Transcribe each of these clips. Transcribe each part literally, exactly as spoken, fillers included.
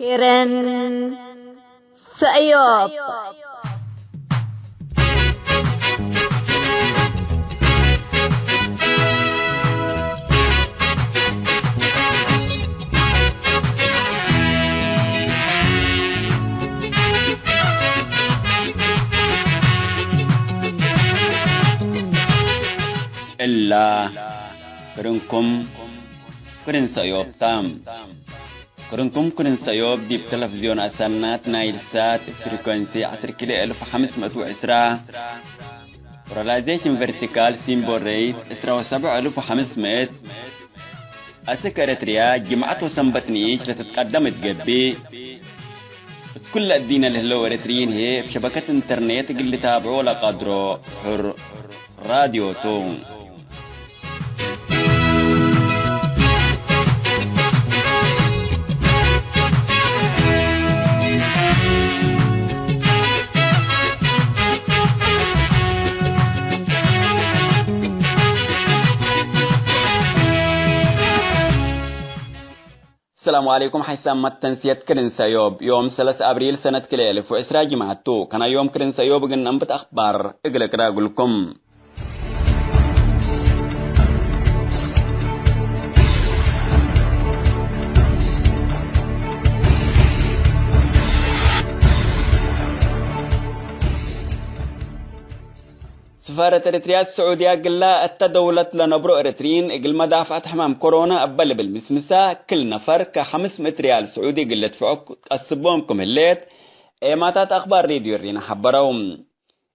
ክርን ሰእዮብ። እላ ክርንኩም ክርን ሰእዮብ ተ። ክርንኩም ክርን ሰእዮብ ዲብ ተለፍዝዮን አሰናት ናይል ሳት ፍሪኮንሲ ዐስር ኪሎ እልፍ ወሐምስ ምእት ወዕስራ፣ ፖላራይዜሽን ቨርቲካል ሲምቦል ሬት ዕስራ ወሰብዕ እልፍ ወሐምስ ምእት፣ አስክ ኤረትርያ ጅምዐት ወሰንበት ንኢሽ ለትትቀደም እት ገብእ፣ እት ኩለ እዲነ ለህለው ኤረትርዪን ህዬ እብ ሸበከት ኢንተርኔት እግል ልታብዖ ለቀድሮ ሕር ራድዮ ቱ። ሰላሙ ዐለይኩም። ሐይሳም መተንስየት ክርን ሰእዮብ ዮም ሰለስ አብሪል ሰነት ክልኤ እልፍ ወዕስራ ጅምዐት ቱ። ከናይ ዮም ክርን ሰእዮብ እግል ነንብት አክባር እግል እቅራ እግልኩም። ስፋረት ኤረትርያ እት ስዑድያ እግላ እተ ደውለት ለነብሮ ኤረትርዪን እግል መዳፍዐት ሕማም ኮሮና እበ ልብል ምስምሳ፣ ክል ነፈር ከሐምስ ምእት ርያል ስዑዲ እግል ልድፍዖ ቀስቦም ክም ህሌት ኤማታት አክባር ሬድዮ ሪና ሐበረው።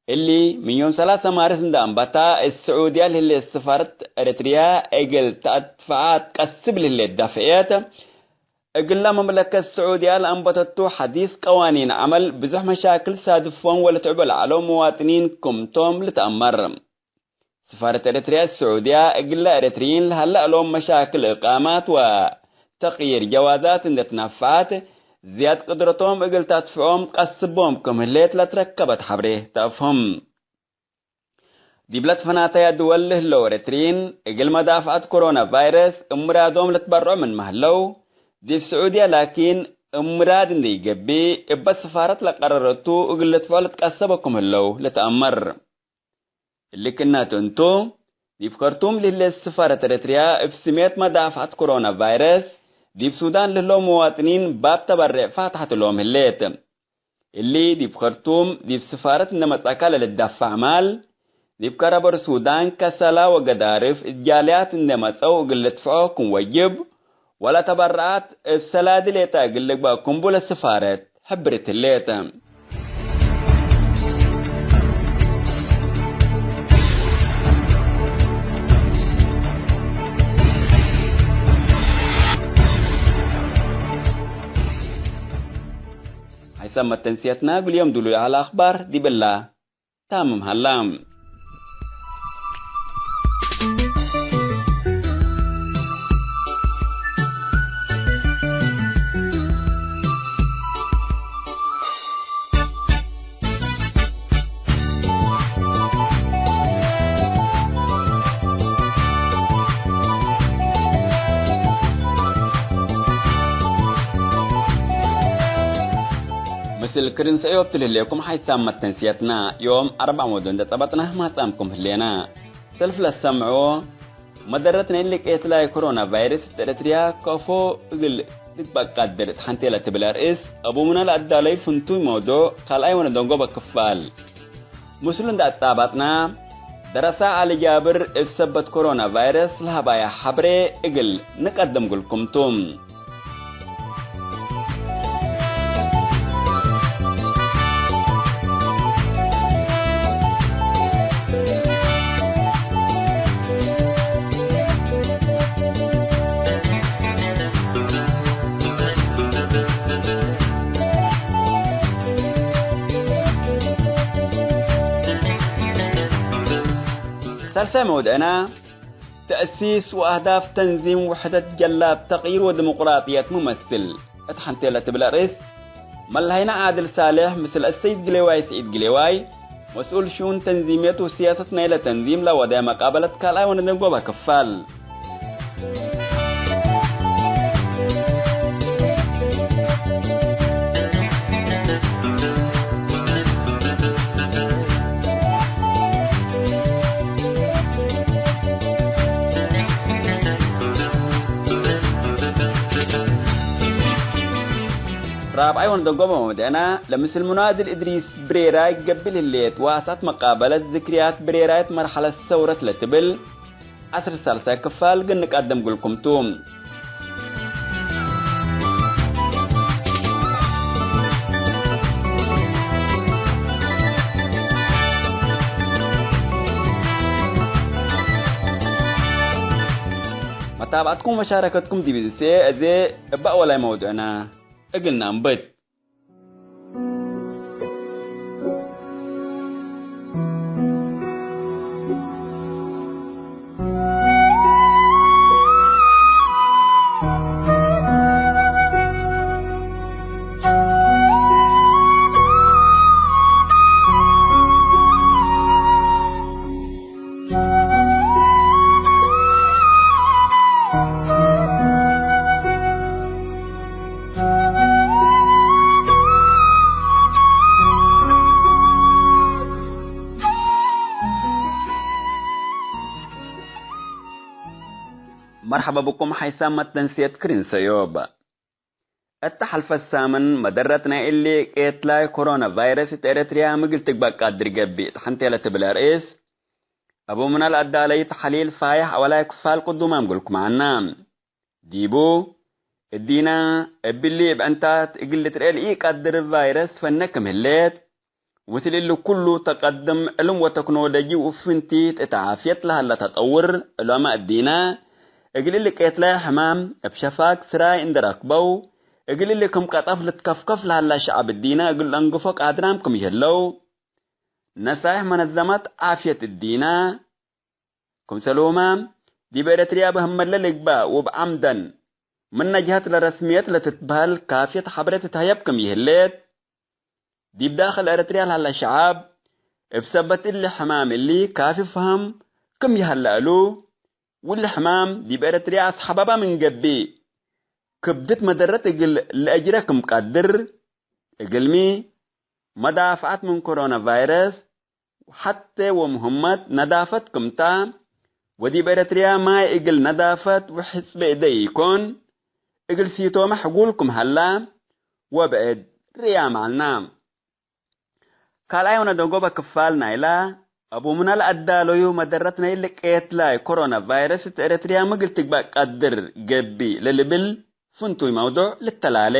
እሊ ምን ዮም ሰላሰ ማርስ እንደ አንበታ፣ እት ስዑድያ ለህሌት ስፋረት ኤረትርያ እግል ተአድፍዐ ትቀስብ ለህሌት ዳፍዕየት፣ እግላ መምለከት ስዑድያ ለአንበተቱ ሐዲስ ቀዋኒን ዐመል ብዙሕ መሻክል ሳድፎም ወለትዕቦ ለዐለው መዋጥኒን ክምቶም ልትአመር። ስፋረት ኤረትርያ እት ስዑድያ እግላ ኤረትርዪን ለሀለ እሎም መሻክል እቃማት ወተቅይር ጀዋዛት እንዴ ትነፈዐት፣ ዝያድ ቅድረቶም እግል ተድፍዖም ቀስቦም ክም ህሌት ለትረከበት ሐብሬ ተአፍህም። ዲብለ ትፈናተያ ድወል ለህለው ኤረትርዪን፣ እግል መዳፍዐት ኮሮና ቫይረስ እብ ምራዶም ልትበርዖ ምንመ ህለው፣ ዲብ ስዑድየ ላኪን፣ እብ ምራድ እንዴ ኢገብእ፣ እበ ስፋረት ለቀረረቱ እግል ልድፍዖ ልትቀሰበ ክም ህለው ልትአመር። እሊ ክእነቱ እንቱ፣ ዲብ ከርቱም ለህሌት ስፋረት ኤረትርያ፣ እብ ስሜት መዳፍዐት ኮሮና ቫይረስ፣ ዲብ ሱዳን ለህለው መዋጥኒን ባብ ተበሬዕ ፋትሐት እሎም ህሌት። እሊ ዲብ ከርቱም ዲብ ስፋረት እንዴ መጽአከ ለልትደፈዕ ማል፣ ዲብ ከረበር ሱዳን፣ ከሰላ ወገዳርፍ እት ጃልያት እንዴ መጸው እግል ልድፍዖ ክም ወጅብ፣ ወለተበረዓት እብ ሰላዲ ሌጠ እግል ልግበእ ክምቡ ለስፋረት ሕብርት ህሌት። ሐይሰ መተንስየትና፣ እግል ዮም ዱሉይ ዐለ አኽባር ዲብላ ታምም ሀላ። ምስል ክርን ሰእዮብ ትልህሌኩም ሐይሳም መተንስየትና፣ ዮም አርበዕ ሞዶ እንዴ ጸበጥና ማጻምኩም ህሌና። ሰልፍ ለሰምዖ፣ መደረት ናይ ልቄት ላይ ኮሮና ቫይረስ እት ኤረትርያ ከፎ እግል ልግበእ ቀድር እት ሐንቴ ለትብል አርእስ፣ አቡምነ ለአዳለዩ ፍንቱይ መውዱዕ ካልኣይ ወነደንጎበ ክፋል። ምስሉ እንዴ አጻባጥና፣ ደረሳ ዐሊ ጃብር እብ ሰበት ኮሮና ቫይረስ ለሀባያ ሐብሬ እግል ንቀድም እግልኩም ቱ። ሳልሳይ መውድዕና፣ ተእሲስ ወአህዳፍ ተንዚም ውሕደት ጀላብ ተቅይር ወዲሞቅራጥየት ሙመስል እት ሐንቴ ለትብል አርእስ፣ መለሀይነ ዓድል ሳልሕ ምስል አሰይድ ግሌዋይ ስዒድ ግሌዋይ፣ መስኡል ሽኡን ተንዚምየት ወሲያሰት ናይለ ተንዚም ለወደየ መቃበለት ካልኣይ ወነደንጎበ ክፋል። ራብዓይ ወንደንጎበ መውድዕና፣ ለምስል ሙናድል እድሪስ ብሬራይ ገብል ህሌት ዋሳት መቃበለት ዝክርያት ብሬራይት መርሐለት ሰውረት ለትብል ዐስር ሳልሳይ ክፋል ግንቀደም ግልኩም ቱ። መታብዐትኩም ወመሻረከትኩም ዲብ እዜ፣ እዜ እበ አወላይ መውዱዕና እግል ነአንብት። መርሐበ ብኩም ሐይሳም መተንስየት ክሪን ሰዮብ። እተ ሐልፈት ሳምን መደረት ናይ እሊ ቄትላይ ኮሮና ቫይረስ እት ኤረትርያ ምግል ትግባእ ቃድር ገብእ እት ሐንቴ ለትብል አርእስ፣ አቡ ምናል አዳለዩ ተሐሊል ፋይሕ አወላይ ክፋል ቅዱማም ግልኩም ዐና። ዲቡ፣ እዲነ እብሊ እብ ዕንታት እግል ልትርኤ ለኢቀድር ቫይረስ ፈነ ክም ህሌት፣ ወምስል እሊ ኩሉ ተቀድም ዕልም ወተክኖሎጂ ወፍንቲት እት ዓፍየት ለሀለ ተጠውር፣ ዕለመ እዲነ እግል እሊ ቄትላይ ሕማም እብ ሸፋግ ስራይ እንዴ ረክበው፣ እግል እሊ ክም ቀጠፍ ልትከፍከፍ ለሀላ ሸዐብ እዲነ እግል ለአንግፎ ቃድራም ክም ይህለው፣ ነሳይሕ መነዘመት ዓፍየት እዲነ፣ ክምሰልሁመ፣ ዲብ ኤረትርያ እብ ህመለ ልግባእ ወእብ ዓምደን ምነ ጀሀት ለረስምየት ለትትበህል ካፍየት ሐብሬ ትትሀየብ ክም ይህሌት፣ ዲብ ዳክል ኤረትርያ ለሀለ ሸዐብ፣ እብ ሰበት እሊ ሕማም እሊ ካፊ ፈሀም ክም ይሀለ እሉ፣ ወእሊ ሕማም ዲብ ኤረትርያ አስሐባባ ምን ገብእ፣ ክብድት መደረት እግል ለአጅረ ክም ቀድር፣ እግልሚ፣ መዳፍዐት ምን ኮሮና ቫይረስ፣ ሐቴ ወምህመት ነዳፈት ክምታ፣ ወዲብ ኤረትርያ ማይ እግል ነዳፈት ወሕጽቤ እደ ኢኮን፣ እግል ሲቶመ ሕጉል ክም ሀላ፣ ወብዕድ ርእያም ዐልና። ካልኣይ ወነደንጎበ ክፋል ናይላ፣ አቡ ምናል አዳለዩ መደረት ናይ እሊ ቄትላይ ኮሮና ቫይረስ እት ኤረትርያ ምግል ትግባእ ቀድር ገብእ ለልብል፣ ፍንቱይ መውዱዕ ልተላሌ።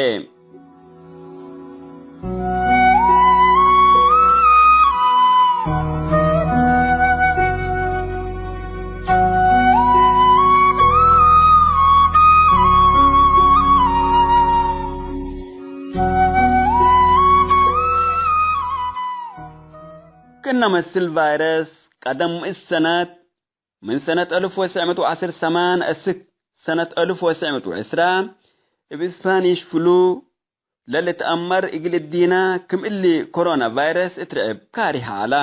ክእነ መስል ቫይረስ ቀደም ምእት ሰነት ምን ሰነት አልፍ ወትሰዕ ምእት ወዐስር ሰማን እስክ ሰነት አልፍ ወትሰዕ ምእት ወዕስራ እብ ስፓኒሽ ፍሉ ለልትአመር እግል እዲነ ክም እሊ ኮሮና ቫይረስ እት ርዕብ ካሪህ ዐለ።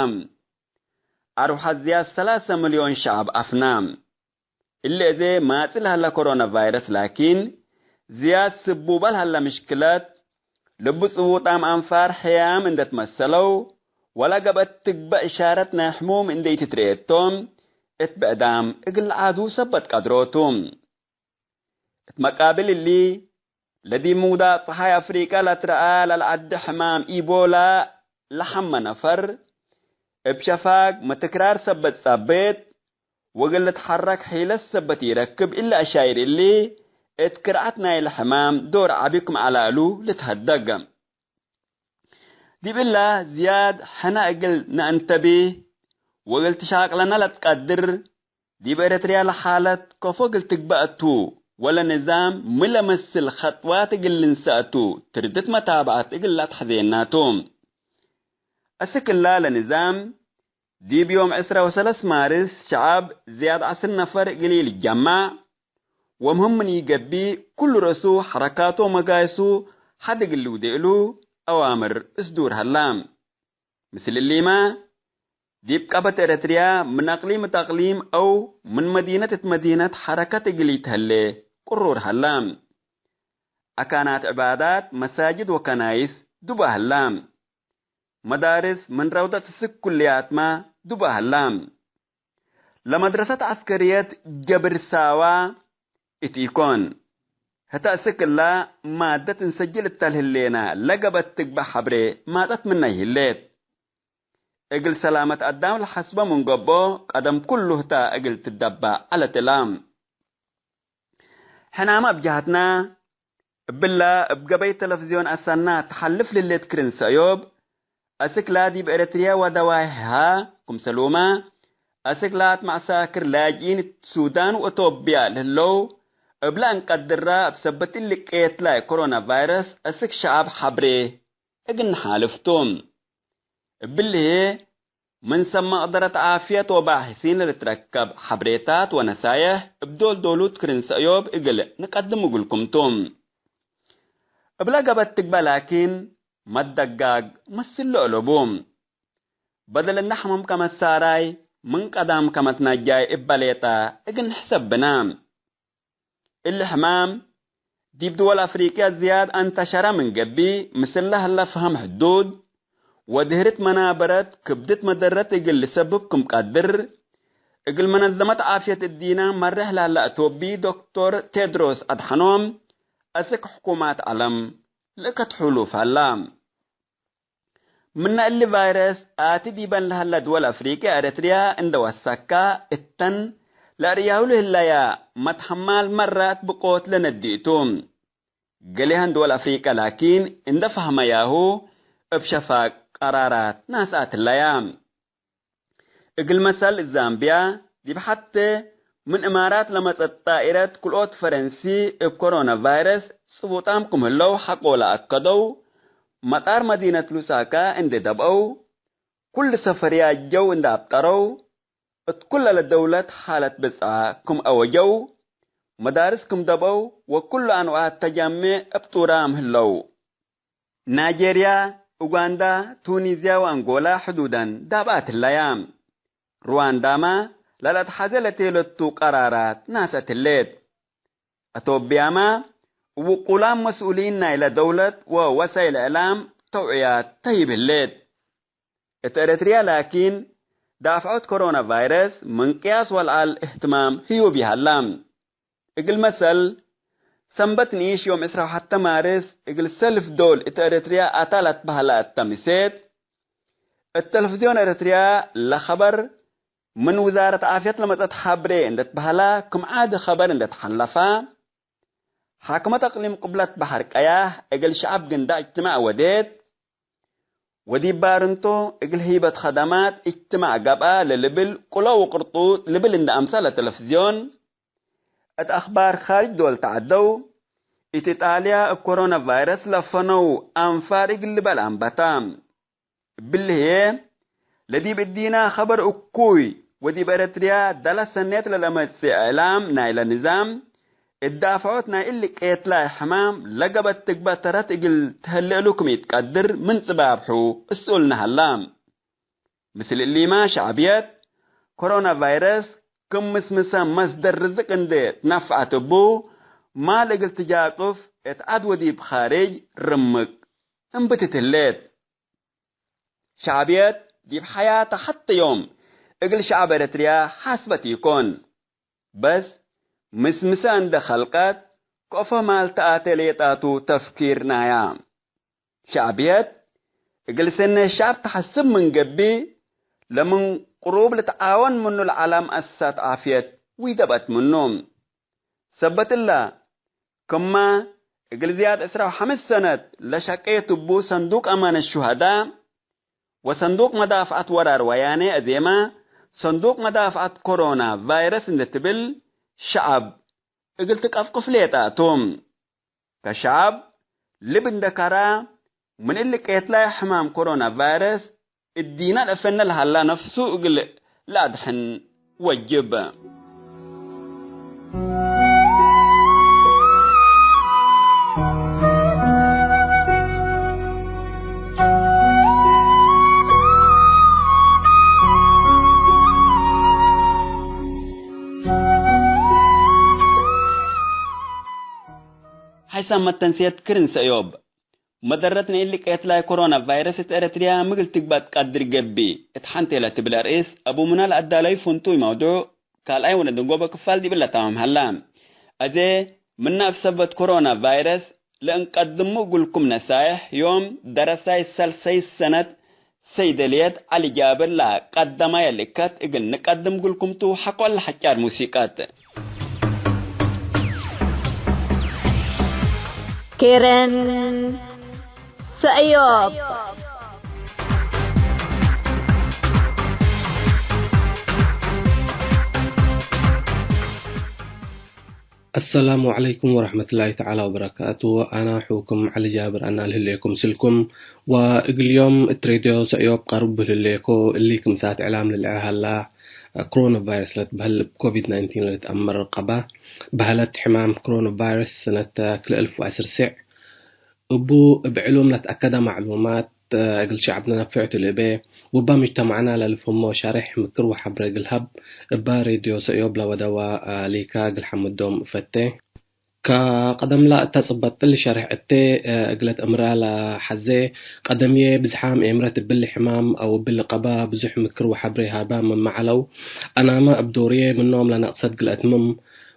አርወሐት ዝያድ ሰላሰ ምልዮን ሸዐብ አፍና። እሊ እዜ ማጽእ ለሀለ ኮሮና ቫይረስ ላኪን ዝያድ ስቡበ ለሀለ ምሽክለት ልቡ ጽቡጣም አንፋር ሕያም እንዴ ትመሰለው፣ ወለገበት ትግበእ እሻረት ናይ ሕሙም እንዴ ኢትትርኤ እቶም፣ እት ብዕዳም እግል ለዓዱ ሰበት ቀድሮ ቱ። እት መቃብል እሊ፣ ለዲብ ምውዳቅ ጸሓይ አፍሪቀ ለትረአ ለለዐደ ሕማም ኢቦላ ለሐመ ነፈር፣ እብ ሸፋግ ምትክራር ሰበት ጸቤት፣ ወእግል ልትሐረክ ሒለት ሰበት ኢረክብ እሊ አሻይር እሊ፣ እት ክርዐት ናይለ ሕማም ዶር ዐቢ ክም ዐለ እሉ ልትሀደግ። ዲብ እላ ዝያድ ሕነ እግል ነአንተቢህ ወእግል ትሻቅለነ ለትቀድር፣ ዲብ ኤረትርያ ለሓለት ከፎ እግል ትግበእ ቱ፣ ወለንዛም ሚ ለመስል ኸጥዋት እግል ልንሰእ ቱ፣ ትርድት መታብዐት እግል ለአትሐዜና ቱ። አስክ እላ ለንዛም፣ ዲብ ዮም ዕስራ ወሰለስ ማርስ ሸዐብ ዝያድ ዐስር ነፈር እግል ኢልጀማዕ ወምህም ምን ኢገብእ፣ ኩሉ ረእሱ፣ ሐረካቱ ወመጋይሱ ሐድ እግል ልውዴ እሉ አዋምር እስዱር ሀላ። ምስል እሊመ፣ ዲብ ቀበት ኤረትርያ ምን አቅሊም እት አቅሊም አው ምን መዲነት እት መዲነት ሐረከት እግል ኢተህሌ ቅሩር ሀላ። አካናት ዕባዳት፣ መሳጅድ ወከናይስ ዱባ ሀላ። መዳርስ ምን ረውደት እስክ ኩልያትመ ዱባ ሀላ። ለመድረሰት ዐስከርየት ገብርሳዋ እት ኢኮን። ህተ እስክ እላ ማደት እንሰጅል እተ ለህሌነ ለገበት ትግበእ ሐብሬ ማጸት ምነ ይህሌት። እግል ሰላመት አዳም ለሐስቦ ምን ገብኦ፣ ቀደም ኩሉ ህተ እግል ትደበእ ዐለት እላ። ሕናመ እብ ጀሀትነ፣ እብለ እብ ገበይ ተለፍዝዮን አሰና ተሐልፍ ለህሌት ክርን ሰእዮብ፣ አስክ ላ ዲብ ኤረትርየ ወደዋይሕሃ፣ ክምሰሉመ፣ አስክ ላት መዐሳክር ላጅኢን እት ሱዳን ወእቶብያ ለህለው፣ እብለ እንቀድራ እብ ሰበት እሊ ቄትላይ ኮሮና ቫይረስ አስክ ሸዐብ ሐብሬ እግል ነሓልፍ ቱ። እብሊ ህዬ፣ ምን ሰብ መቅደረት ዓፍየት ወባሕሲን ለልትረከብ ሐብሬታት ወነሳየሕ እብ ዶል ዶሉት ክርን ሰእዮብ እግል ንቀድም እግልኩም ቱ። እብለ ገበት ትግበእ ላኪን፣ መደጋግ መስል ለአለቡ። በደል እንደ ሕመም ከመሳራይ፣ ምን ቀዳም ከመትነጃይ እበ ሌጠ እግል ንሕሰብ ብነ። እሊ ሕማም፣ ዲብ ድወል አፍሪቅያ ዝያድ አንተሸረ ምን ገብእ፣ ምስለ ህለ ፈሀም ሕዱድ ወድህርት መናበረት ክብድት መደረት እግል ልሰብብ ክም ቀድር፣ እግል መነዘመት ዓፍየት እዲነ መሬሕ ለህለ አቶቢ ዶክቶር ቴድሮስ አድሐኖም፣ አስክ ሕኩማት ዐለም ልእከት ሕሉፍ ሀላ። ምነ እሊ ቫይረስ አቲ ዲበን ለሀለ ድወል አፍሪቅያ ኤረትርያ እንደ ወሰካ እተን ለአርያሁ ለህለያ መትሐማል መራት ብቆት ለነዲእቱ። ገሌሀን ድወል አፍሪቅያ ላኪን እንደ ፈህመያሁ እብ ሸፋቅ ቀራራት ናስአት ህለያ። እግል መሰል ዛምቢያ፣ ዲብ ሐቴ ምን እማራት ለመጸት ጣኢረት ክልኦት ፈረንሲ እብ ኮሮና ቫይረስ ጽቡጣም ክም ህለው ሐቆ ለአከደው፣ መጣር መዲነት ሉሳካ እንዴ ደብአው፣ ኩል ሰፈርያት ጀው እንዴ አብጠረው፣ እት ኩለ ለደውለት ሓለት ብጽዓ ክም አወጀው፣ መዳርስ ክም ደብአው ወኩሉ አንዋዓት ተጃሜዕ እብ ጡራም ህለው። ናይጄርያ፣ ኡጋንዳ፣ ቱኒዝያ ወአንጎላ ሕዱደን ዳብአት ህለያ። ሩዋንዳመ ለለአትሐዜ ለቴለቱ ቀራራት ናሰት ህሌት። አቶብያመ እብ ውቁላም መስኡሊን ናይለ ደውለት ወወሳይል እዕላም ተውዕያት ተህይብ ህሌት። እት ኤረትርያ ላኪን፣ ዳፍዖት ኮሮና ቫይረስ ምን ቅያስ ወለዐል እህትማም ህዩብ ይሀላ። እግል መሰል፣ ሰንበት ንኢሽ ዮም ዕስራ ወሐተ ማርስ እግል ሰልፍ ዶል እት ኤረትርያ አታ ለትበህለ እተ ምሴት፣ እት ተለፍዝዮን ኤረትርያ ለኸበር ምን ውዛረት ዓፍየት ለመጸት ሐብሬ እንዴ ትበህላ ክም ዓዲ ኸበር እንዴ ተሐለፋ፣ ሓክመት አቅሊም ቅብለት በሐር ቀያህ እግል ሸዐብ ግንዳዕ እጅትማዕ ወዴት፣ ወዲብ ባርንቶ እግል ህይበት ኸደማት እጅትማዕ ገብአ ለልብል ቁሎ ወቅርጡጥ ልብል እንዴ አምሰለ ተለፍዝዮን፣ እት አኽባር ካርጅ ዶል ተዐደው፣ እት ኢጣልያ እብ ኮሮና ቫይረስ ለፈነው አንፋር እግል ልበል አንበታ። እብሊ ህዬ፣ ለዲብ እዲና ኸበር እኩይ ወዲብ ኤረትርያ ደለ ሰኔት ለለመጽእ እዕላም ናይለ ንዛም፣ እዳፍዖት ናይ እሊ ቄትላይ ሕማም ለገበት ትግበእ ተረት እግል ተህሌ እሉ ክም ኢትቀድር ምን ጽባብሑ እስኡልነ ሀላ። ምስል እሊመ ሸዕብየት፣ ኮሮና ቫይረስ ክም ምስምሰ መስደር ርዝቅ እንዴ ትነፍዐት እቡ፣ ማል እግል ትጃቅፍ እት ዐድ ወዲብ ካርጅ ርምቅ እምብትት ህሌት። ሸዕብየት ዲብ ሐያተ ሐቴ ዮም እግል ሸዐብ ኤረትርያ ሓስበት ኢኮን። በስ ምስምሰ እንዴ ከልቀት ከአፎ ማል ተአቴ ሌጣቱ ተፍኪር ናያ። ሸዕብየት እግል ሰኔ ሸዐብ ተሐስብ ምን ገብእ፣ ለምን ቅሩብ ልትዓወን ምኑ ለዐለ መአሰሳት ዓፍየት ዊደብአት ምኑ። ሰበት እለ፣ ክመ እግል ዝያድ ዕስራ ወሐምስ ሰነት ለሸቄ ቱ እቡ ሰንዱቅ አማነት ሹሀዳእ ወሰንዱቅ መዳፍዐት ወራር ወያኔ አዜመ፣ ሰንዱቅ መዳፍዐት ኮሮና ቫይረስ እንዴ ትብል ሸዐብ እግል ትቀፍቅፍ ሌጣ ቱ። ከሸዐብ ልብ እንዴ ከራ፣ ምን እሊ ቄትላይ ሕማም ኮሮና ቫይረስ እዲነ ለአፈነ ለሀላ ነፍሱ እግል ለአድሕን ወጅብ። ሐይሳም መተንስየት ክርን ሰእዮብ። መደረት ናይ እሊ ቄትላይ ኮሮና ቫይረስ እት ኤረትርያ ምግል ትግባእ ትቀድር ገብእ እት ሐንቴ ለትብል አርእስ አቡ ምናል አዳለዩ ፍንቱይ መውዱዕ ካልኣይ ወለደንጎበ ክፋል ዲብለ ተማም ሀላ። አዜ ምናብ ሰበት ኮሮና ቫይረስ ለእንቀድሙ እግልኩም ነሳይሕ፣ ዮም ደረሳይ ሰልሰይት ሰነት ሰይደልየት ዐሊ ጃብር ለቀደማየ ልእከት እግል ንቀድም እግልኩም ቱ፣ ሐቆለ ሐጫር ሙሲቀት። ኬረን ሰእዮብ። አሰላሙ ዐለይኩም ወረሕመቱላሂ ተዓላ ወበረካቱ። አና ሑኩም ዐሊ ጃብር አናል ህሌኩም ስልኩም፣ ወእግል ዮም እት ሬድዮ ሰእዮብ ቀርብ ህሌኮ፣ እሊ ክምሳት ዕላም ልልዐ ሀላ፣ ክሮና ቫይረስ ለትበህል እብ ኮቪድ ናይንቲን ለልትአመር ቀባ። በህለት ሕማም ክሮና ቫይረስ ሰነት ክልኤ እልፍ ወዐስር ሴዕ እቡ እብ ዕሉም ለትአከደ ማዕሉማት እግል ሸዕብነ ነፍዕቱ ልእቤ፣ ወእባ ምጅተማዕና ለልፍህሞ ሸሬሕ ምክር ወሐብረ እግል ሀብ፣ እባ ሬድዮ ሰእዮብ ለወደዋ ሊካ እግል ሐምዶም እፈቴ። ከቀደምላ እተ ጽበጥ እሊ ሸሬሕ እቴ እግለ ትእምራ ለሐዜ፣ ቀደምዬ ብዝሓም ኤምረት እብሊ ሕማም አው እብሊ ቀባ ብዙሕ ምክር ወሐብሬ ሃባ ምመ ዐለው፣ አናመ እብ ዶርዬ ምኖም ለነቅሰት እግል አትምም፣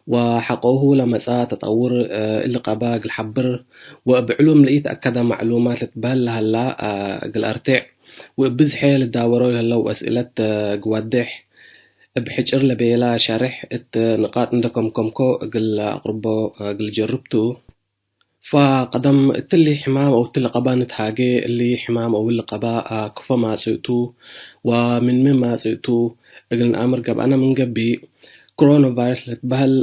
ወሐቆሁ ለመጽአ ተጠውር እሊ ቀባ እግል ሐብር፣ ወእብ ዕሉም ለኢተአከደ መዕሉማት ልትበህል ለሀላ እግል አርቴዕ፣ ወእብ ብዝሔ ልዳወሮ ለህለው አስእለት እግል ወዴሕ፣ እብ ሕጭር ለቤላ ሸሬሕ እት ንቃጥ እንደ ከምከምኮ እግል አቅርቦ እግል ጀርብ ቱ። ፈቀደም እትሊ ሕማም አው እትሊ ቀባ ንትሃጌ፣ እሊ ሕማም አው እሊ ቀባ ክፎ ማጽእ ቱ ወምንሚ ማጽእ ቱ እግል ነአምር ገብአነ ምን ገብእ፣ ክሮና ቫይረስ ለትበህል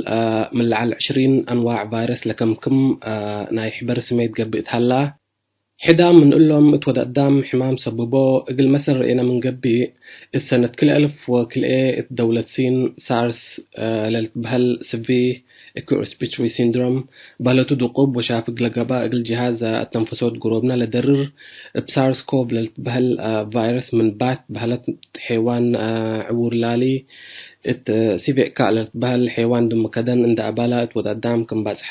ምን ለዐል ዕሽሪን አንዋዕ ቫይረስ ለከምክም ናይ ሕበር ስሜት ገብእ ተሀላ። ሕዳም ምን እሎም እት ወድ አዳም ሕማም ሰብቦ እግል መሰል ረኤነ ምን ገብእ፣ እት ሰነት ክልኤ እልፍ ወክልኤ እት ደውለት ሲን ሳርስ ለልትበህል ስቪ ኤኩ ሬስፒሬቶሪ ሲንድሮም በህለቱ ድቁብ ወሻፍግ ለገብአ እግል ጅሃዝ አተንፈሶት ግሮብነ ለደርር፣ እብ ሳርስ ኮቭ ለልትበህል ቫይረስ ምን ባት በህለት ሔዋን ዕዉር ላሊ እት ሲቬካ ለልትበህል ሔዋን ድም ከደን እንደ አባላ እት ወድ አዳም ክም ባጽሓ፣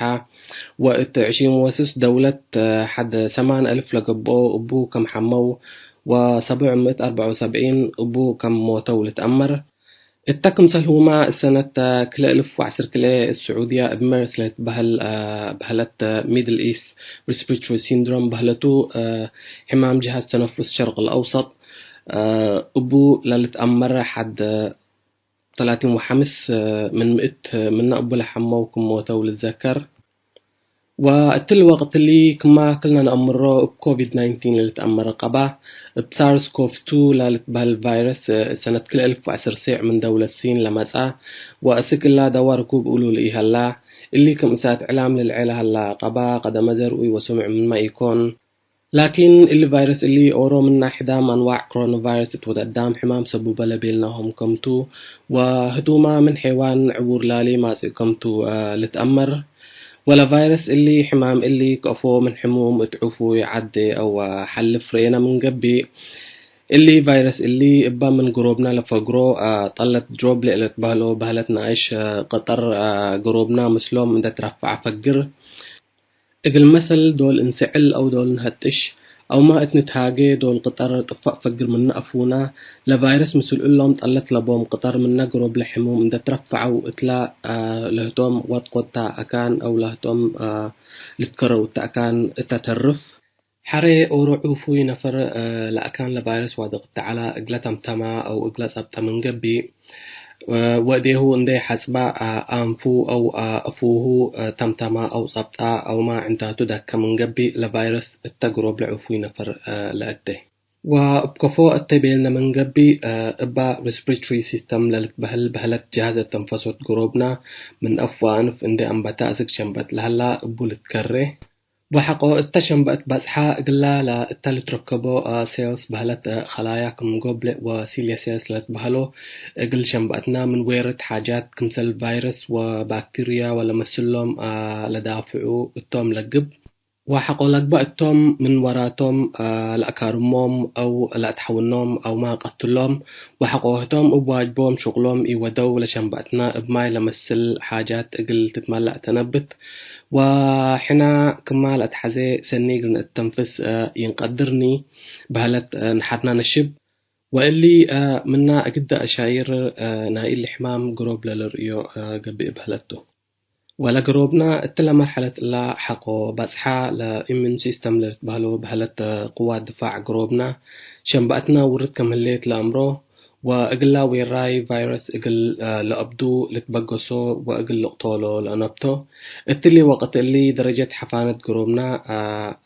ወእት ዕሽሪን ወስስ ደውለት ሐድ ሰማን አልፍ ለገብኦ እቡ ከም ሐመው፣ ወሰቡዕ ምእት አርበዕ ወሰብዒን እቡ ከም ሞተው ልትአመር። እተ ክምሰልሁመ እሰነት ክልኤ እልፍ ወዐስር ክልኤ እት ስዑድያ እብ መርስ ለልትበህል በህለት ሚድል ኢስት ሪስፒሬቶሪ ሲንድሮም በህለቱ፣ ሕማም ጅሃዝ ተነፉስ ሸርቅ ለአውሰጥ እቡ ለልትአመረ ሐድ ተላቲን ወሐምስ ምን ምእት ምነ እቡ ለሐመው ክም ሞተው ልትዘከር። ወእትሊ ወቅት እሊ ክማ ክልነ ነአምሮ እብ ኮቪድ ናይንቲን ለልትአመረ ቀባ፣ እብ ሳርስ ኮቭ ቱ ለልትበህል ቫይረስ ሰነት ክልኤ እልፍ ወዐስር ሴዕ ምን ደውለት ሲን ለመጽአ፣ ወአስክ እላ ደዋ ርኩብ እሉ ለኢሀላ፣ እሊ ክም እሳት ዕላም ልልዐ ለሀላ ቀባ፣ ቀደመ ዘርኡይ ወስሙዕ ምንመ ኢኮን። ላኪን፣ እሊ ቫይረስ እሊ ኦሮ ምና ሕዳም አንዋዕ ክሮና ቫይረስ እት ወድ አዳም ሕማም ሰቡበ ለቤልናሆም ከምቱ፣ ወህቱመ ምን ሔዋን ዕቡር ላሊ ማጽእ ከምቱ፣ አ፣ ልትአመር። ወለቫይረስ እሊ ሕማም እሊ ከአፎ ምን ሕሙም እት ዕፉይ ዐዴ አው ሐልፍ ረኤነ ምን ገብእ፣ እሊ ቫይረስ እሊ እበ ምን ግሮብና ለፈግሮ፣ አ፣ ጠለት ድሮብሌ ለትበህሎ በህለት ነአሽ፣ አ፣ ቅጠር፣ አ፣ ግሮብና ምስሎም እንደ ትረፈዐ ፈግር። እግል መሰል ዶል እንሰዕል አው ዶል እንሀጥሽ፣ አውመ እት ንትሃጌ ዶል ቅጠር ጥፋእ ፈግር ምነ አፉና፣ ለቫይረስ ምስል እሎም ጠለት ለቦም ቅጠር ምነ ግሮብለ ሕሙም እንደ ትረፈዐው እትላ፣ አ፣ ለህቶም ወጥቆ እተ አካን አው ለህቶም፣ አ፣ ልትከረው እተ አካን እተ ተርፍ። ሐሬ ኦሮ ዑፉይ ነፈር፣ አ፣ ለአካን ለቫይረስ ዋድቅ እተ ዐላ እግለ ተምተማ አው እግለ ጸብጠ ምን ገብእ፣ ወእዴሁ እንዴ ሐጽባ፣ አ-፣ አንፉ አው፣ አ-፣ አፉሁ፣ አ፣ ተምተማ አው ጸብጣ አውመ ዕንታቱ ደከ ምን ገብእ፣ ለቫይረስ እተ ግሮብለ ዕፉይ ነፈር፣ አ፣ ለአቴ። ወእብ ከፎ እተ ቤልነ ምን ገብእ፣ አ፣ እባ ሪስፒሬቶሪ ሲስተም ለልትበህል በህለት ጅሃዝ አተንፈሶት ግሮብና ምን አፍ ወአንፍ እንዴ አንበተ አስክ ሸንበጥ ለሀላ እቡ ልትከሬ። ወሐቆ እተ ሸንበአት ባጽሓ እግላ ለእተ ልትረከቦ፣ አ፣ ሴልስ በህለት፣ አ፣ ኸላያ ክም ጎብለዕ ወሲልየ ሴልስ ለትበህሎ፣ እግል ሸንበአትና ምን ዌርት ሓጃት ክምሰል ቫይረስ ወባክቴርያ ወለመስሎም፣ አ፣ ለዳፍዑ እቶም ለግብ። ወሐቆ ለግበእ እቶም ምን ወራቶም፣ አ፣ ለአካርሞም አው ለአትሐውኖም አውመ ቀትሎም። ወሐቆ ህቶም እብ ዋጅቦም ሹቅሎም ኢወደው ለሸንበአትና እብ ማይ ለመስል ሓጃት እግል ትትመለእ ተነብት። ወሕና ክማ ለአትሐዜ ሰኒ እግል ነአተንፍስ፣ አ፣ ኢንቀድርኒ በህለት፣ አ፣ ነሐርና ነሽብ። ወእሊ፣ አ፣ ምና እግደ አሻይር፣ አ፣ ናይ እሊ ሕማም ግሮብ ለልርእዮ፣ አ፣ ገብእ በህለት ቱ። ወለግሮብና እትለ መርሐለት እላ ሐቆ ባጽሓ። ለኢሚዩን ሲስተም ለልትበህሎ በህለት ቅዋት ድፋዕ ግሮብና ሸንበአትነ ውርድ ከም ህሌት ለአምሮ፣ ወእግላ ዌራይ ቫይረስ እግል ለአብዱ ልትበገሶ ወእግል ልቅቶሎ ለአነብቶ። እትሊ ወቅት እሊ ደረጀት ሐፋነት ግሮብና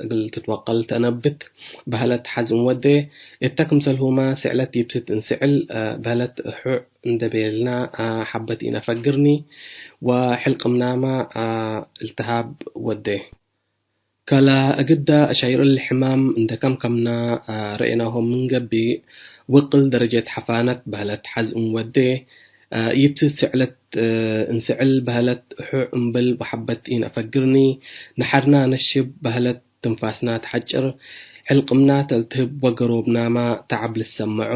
እግል ትትወቀል ተአነብት በህለት ሐዝ እንወዴ። እተ ክምሰልሁመ ስዕለት ይብስት እንስዕል በህለት እሑዕ እንዴ ቤልና ሐበት ኢነፈግርኒ ወሕልቅምናመ እልትሃብ ወዴ። ከለ እግዳ አሻይር እሊ ሕማም እንዴ ከምከምና ረኤናሆም ምን ገብእ፣ ውቅል ደረጀት ሐፋነት በህለት ሐዝ እንወዴ። ይብስት ስዕለት እንስዕል በህለት እሑዕ እምብል ወሐበት ኢነአፈግርኒ። ነሐርና ነሽብ በህለት ትንፋስና ተሐጭር፣ ሕልቅምና ተልትህብ ወገሮብናመ ተዐብ ልሰመዖ።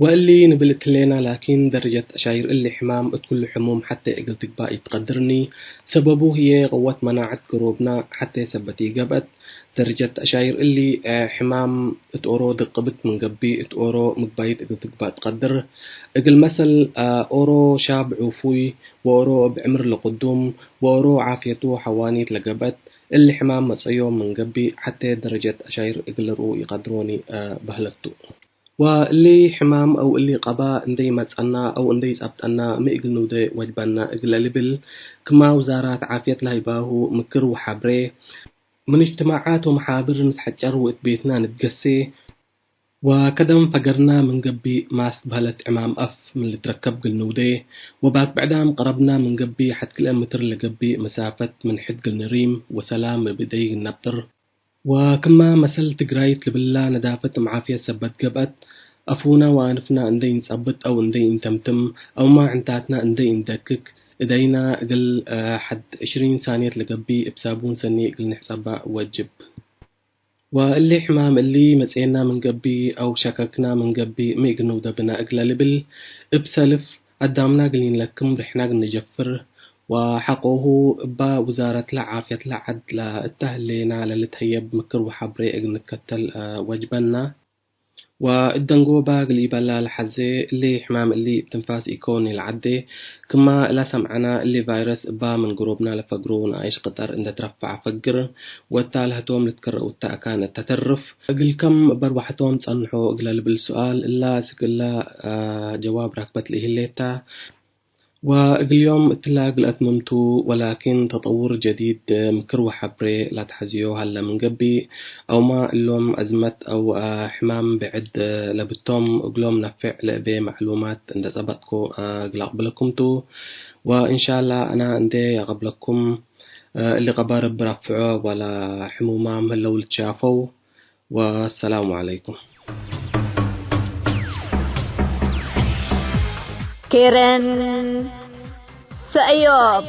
ወእሊ ንብል እትሌና፣ ላኪን ደረጀት አሻይር እሊ ሕማም እት ኩሉ ሕሙም ሐቴ እግል ትግባእ ኢትቀድርኒ። ሰበቡ ህዬ ቅወት መናዐት ገሮብና ሐቴ ሰበት ኢገብአት። ደረጀት አሻይር እሊ ሕማም እት ኦሮ ድቅብት ምን ገብእ፣ እት ኦሮ ምግባይት እግል ትግባእ ትቀድር። እግል መሰል ኦሮ ሻብ ዑፉይ ወኦሮ እብ ዕምር ለቅዱም ወኦሮ ዓፍየቱ ሐዋኒት ለገብአት፣ እሊ ሕማም መጸዮም ምን ገብእ ሐቴ ደረጀት አሻይር እግል ልርኡ ኢቀድሮኒ በህለት ቱ። ወእሊ ሕማም አው እሊ ቀባ እንዴ ኢመጽአና አው እንዴ ኢጸብጠና ሚ እግል ንውዴ ወጅበና እግለ ልብል፣ ክማ ውዛራት ዓፍየት ለሀይባሁ ምክር ወሐብሬ፣ ምን እጅትማዓት ወመሓብር ንትሐጨር ወእት ቤትና ንትገሴ፣ ወከደን ፈገርና ምን ገብእ ማስክ በህለት ዕማም አፍ ምን ልትረከብ እግል ንውዴ፣ ወባክ ብዕዳም ቀረብና ምን ገብእ ሐድ ክልኤ ምትር ለገብእ መሳፈት ምን ሕድ እግል ንሪም ወሰላም እብ እደይ እግል ነብጥር። ወክማ መሰል ትግራይት ልብላ ነዳፈት እም ዓፍየት ሰበት ገብአት፣ አፉና ወአንፍና እንዴ ኢንጸብጥ አው እንዴ ኢንተምትም አውማ ዕንታትና እንዴ ኢንደክክ፣ እደይና እግል ሐድ ዕሽሪን ሳንየት ለገብእ እብ ሳቡን ሰኒ እግል ንሕጸባ ወጅብ። ወእሊ ሕማም እሊ መጽኤና ምን ገብእ አው ሸከክና ምን ገብእ ሚ እግል ንውዴ ብነ እግለ ልብል፣ እብ ሰልፍ አዳምና እግል ኢንለክም ርሕና እግል ንጀፍር፣ ወሐቆሁ እባ ውዛረትለ ዓፍየትለ ዐድ ለእተ ህሌና ለልትሀየብ ምክር ወሐብሬ እግል ንትከተል ወጅበና። ወእት ደንጎበ እግል ኢበላ ለሐዜ፣ እሊ ሕማም እሊ እብ ትንፋስ ኢኮን ኢለዐዴ። ክማ እለ ሰምዐነ፣ እሊ ቫይረስ እባ ምን ግሮብና ለፈግሩ ነኣይሽ ቅጠር እንዴ ትረፈዐ ፈግር፣ ወእታ ለህቶም ልትከረኡተ አካን እተ ተርፍ። እግል ከም እብ አርወሐቶም ጸንሖ እግለ ልብል ሱኣል፣ እላ እስክ እለ ጀዋብ ረክበት ለኢህሌት ተ። ወእግል ዮም እትላ እግል አትምምቱ፣ ወላኪን ተጠውር ጀዲድ ምክር ወሐብሬ ለአትሐዝዮ ሀለ ምን ገብእ፣ አውማ እሎም አዝመት አው ሕማም ብዕድ ለብቶም እግሎም ነፌዕ ለእቤ መዕሉማት እንዴ ጸበጥኮ እግል አቅብለኩም ቱ። ወእንሻላ አና እንዴ አቀብለኩም እሊ ቀባር እብ ረፍዖ ወለ ሕሙማም ህለው ልትሻፈው። ወሰላሙ ዐለይኩም። ኬረን ሰእዮብ።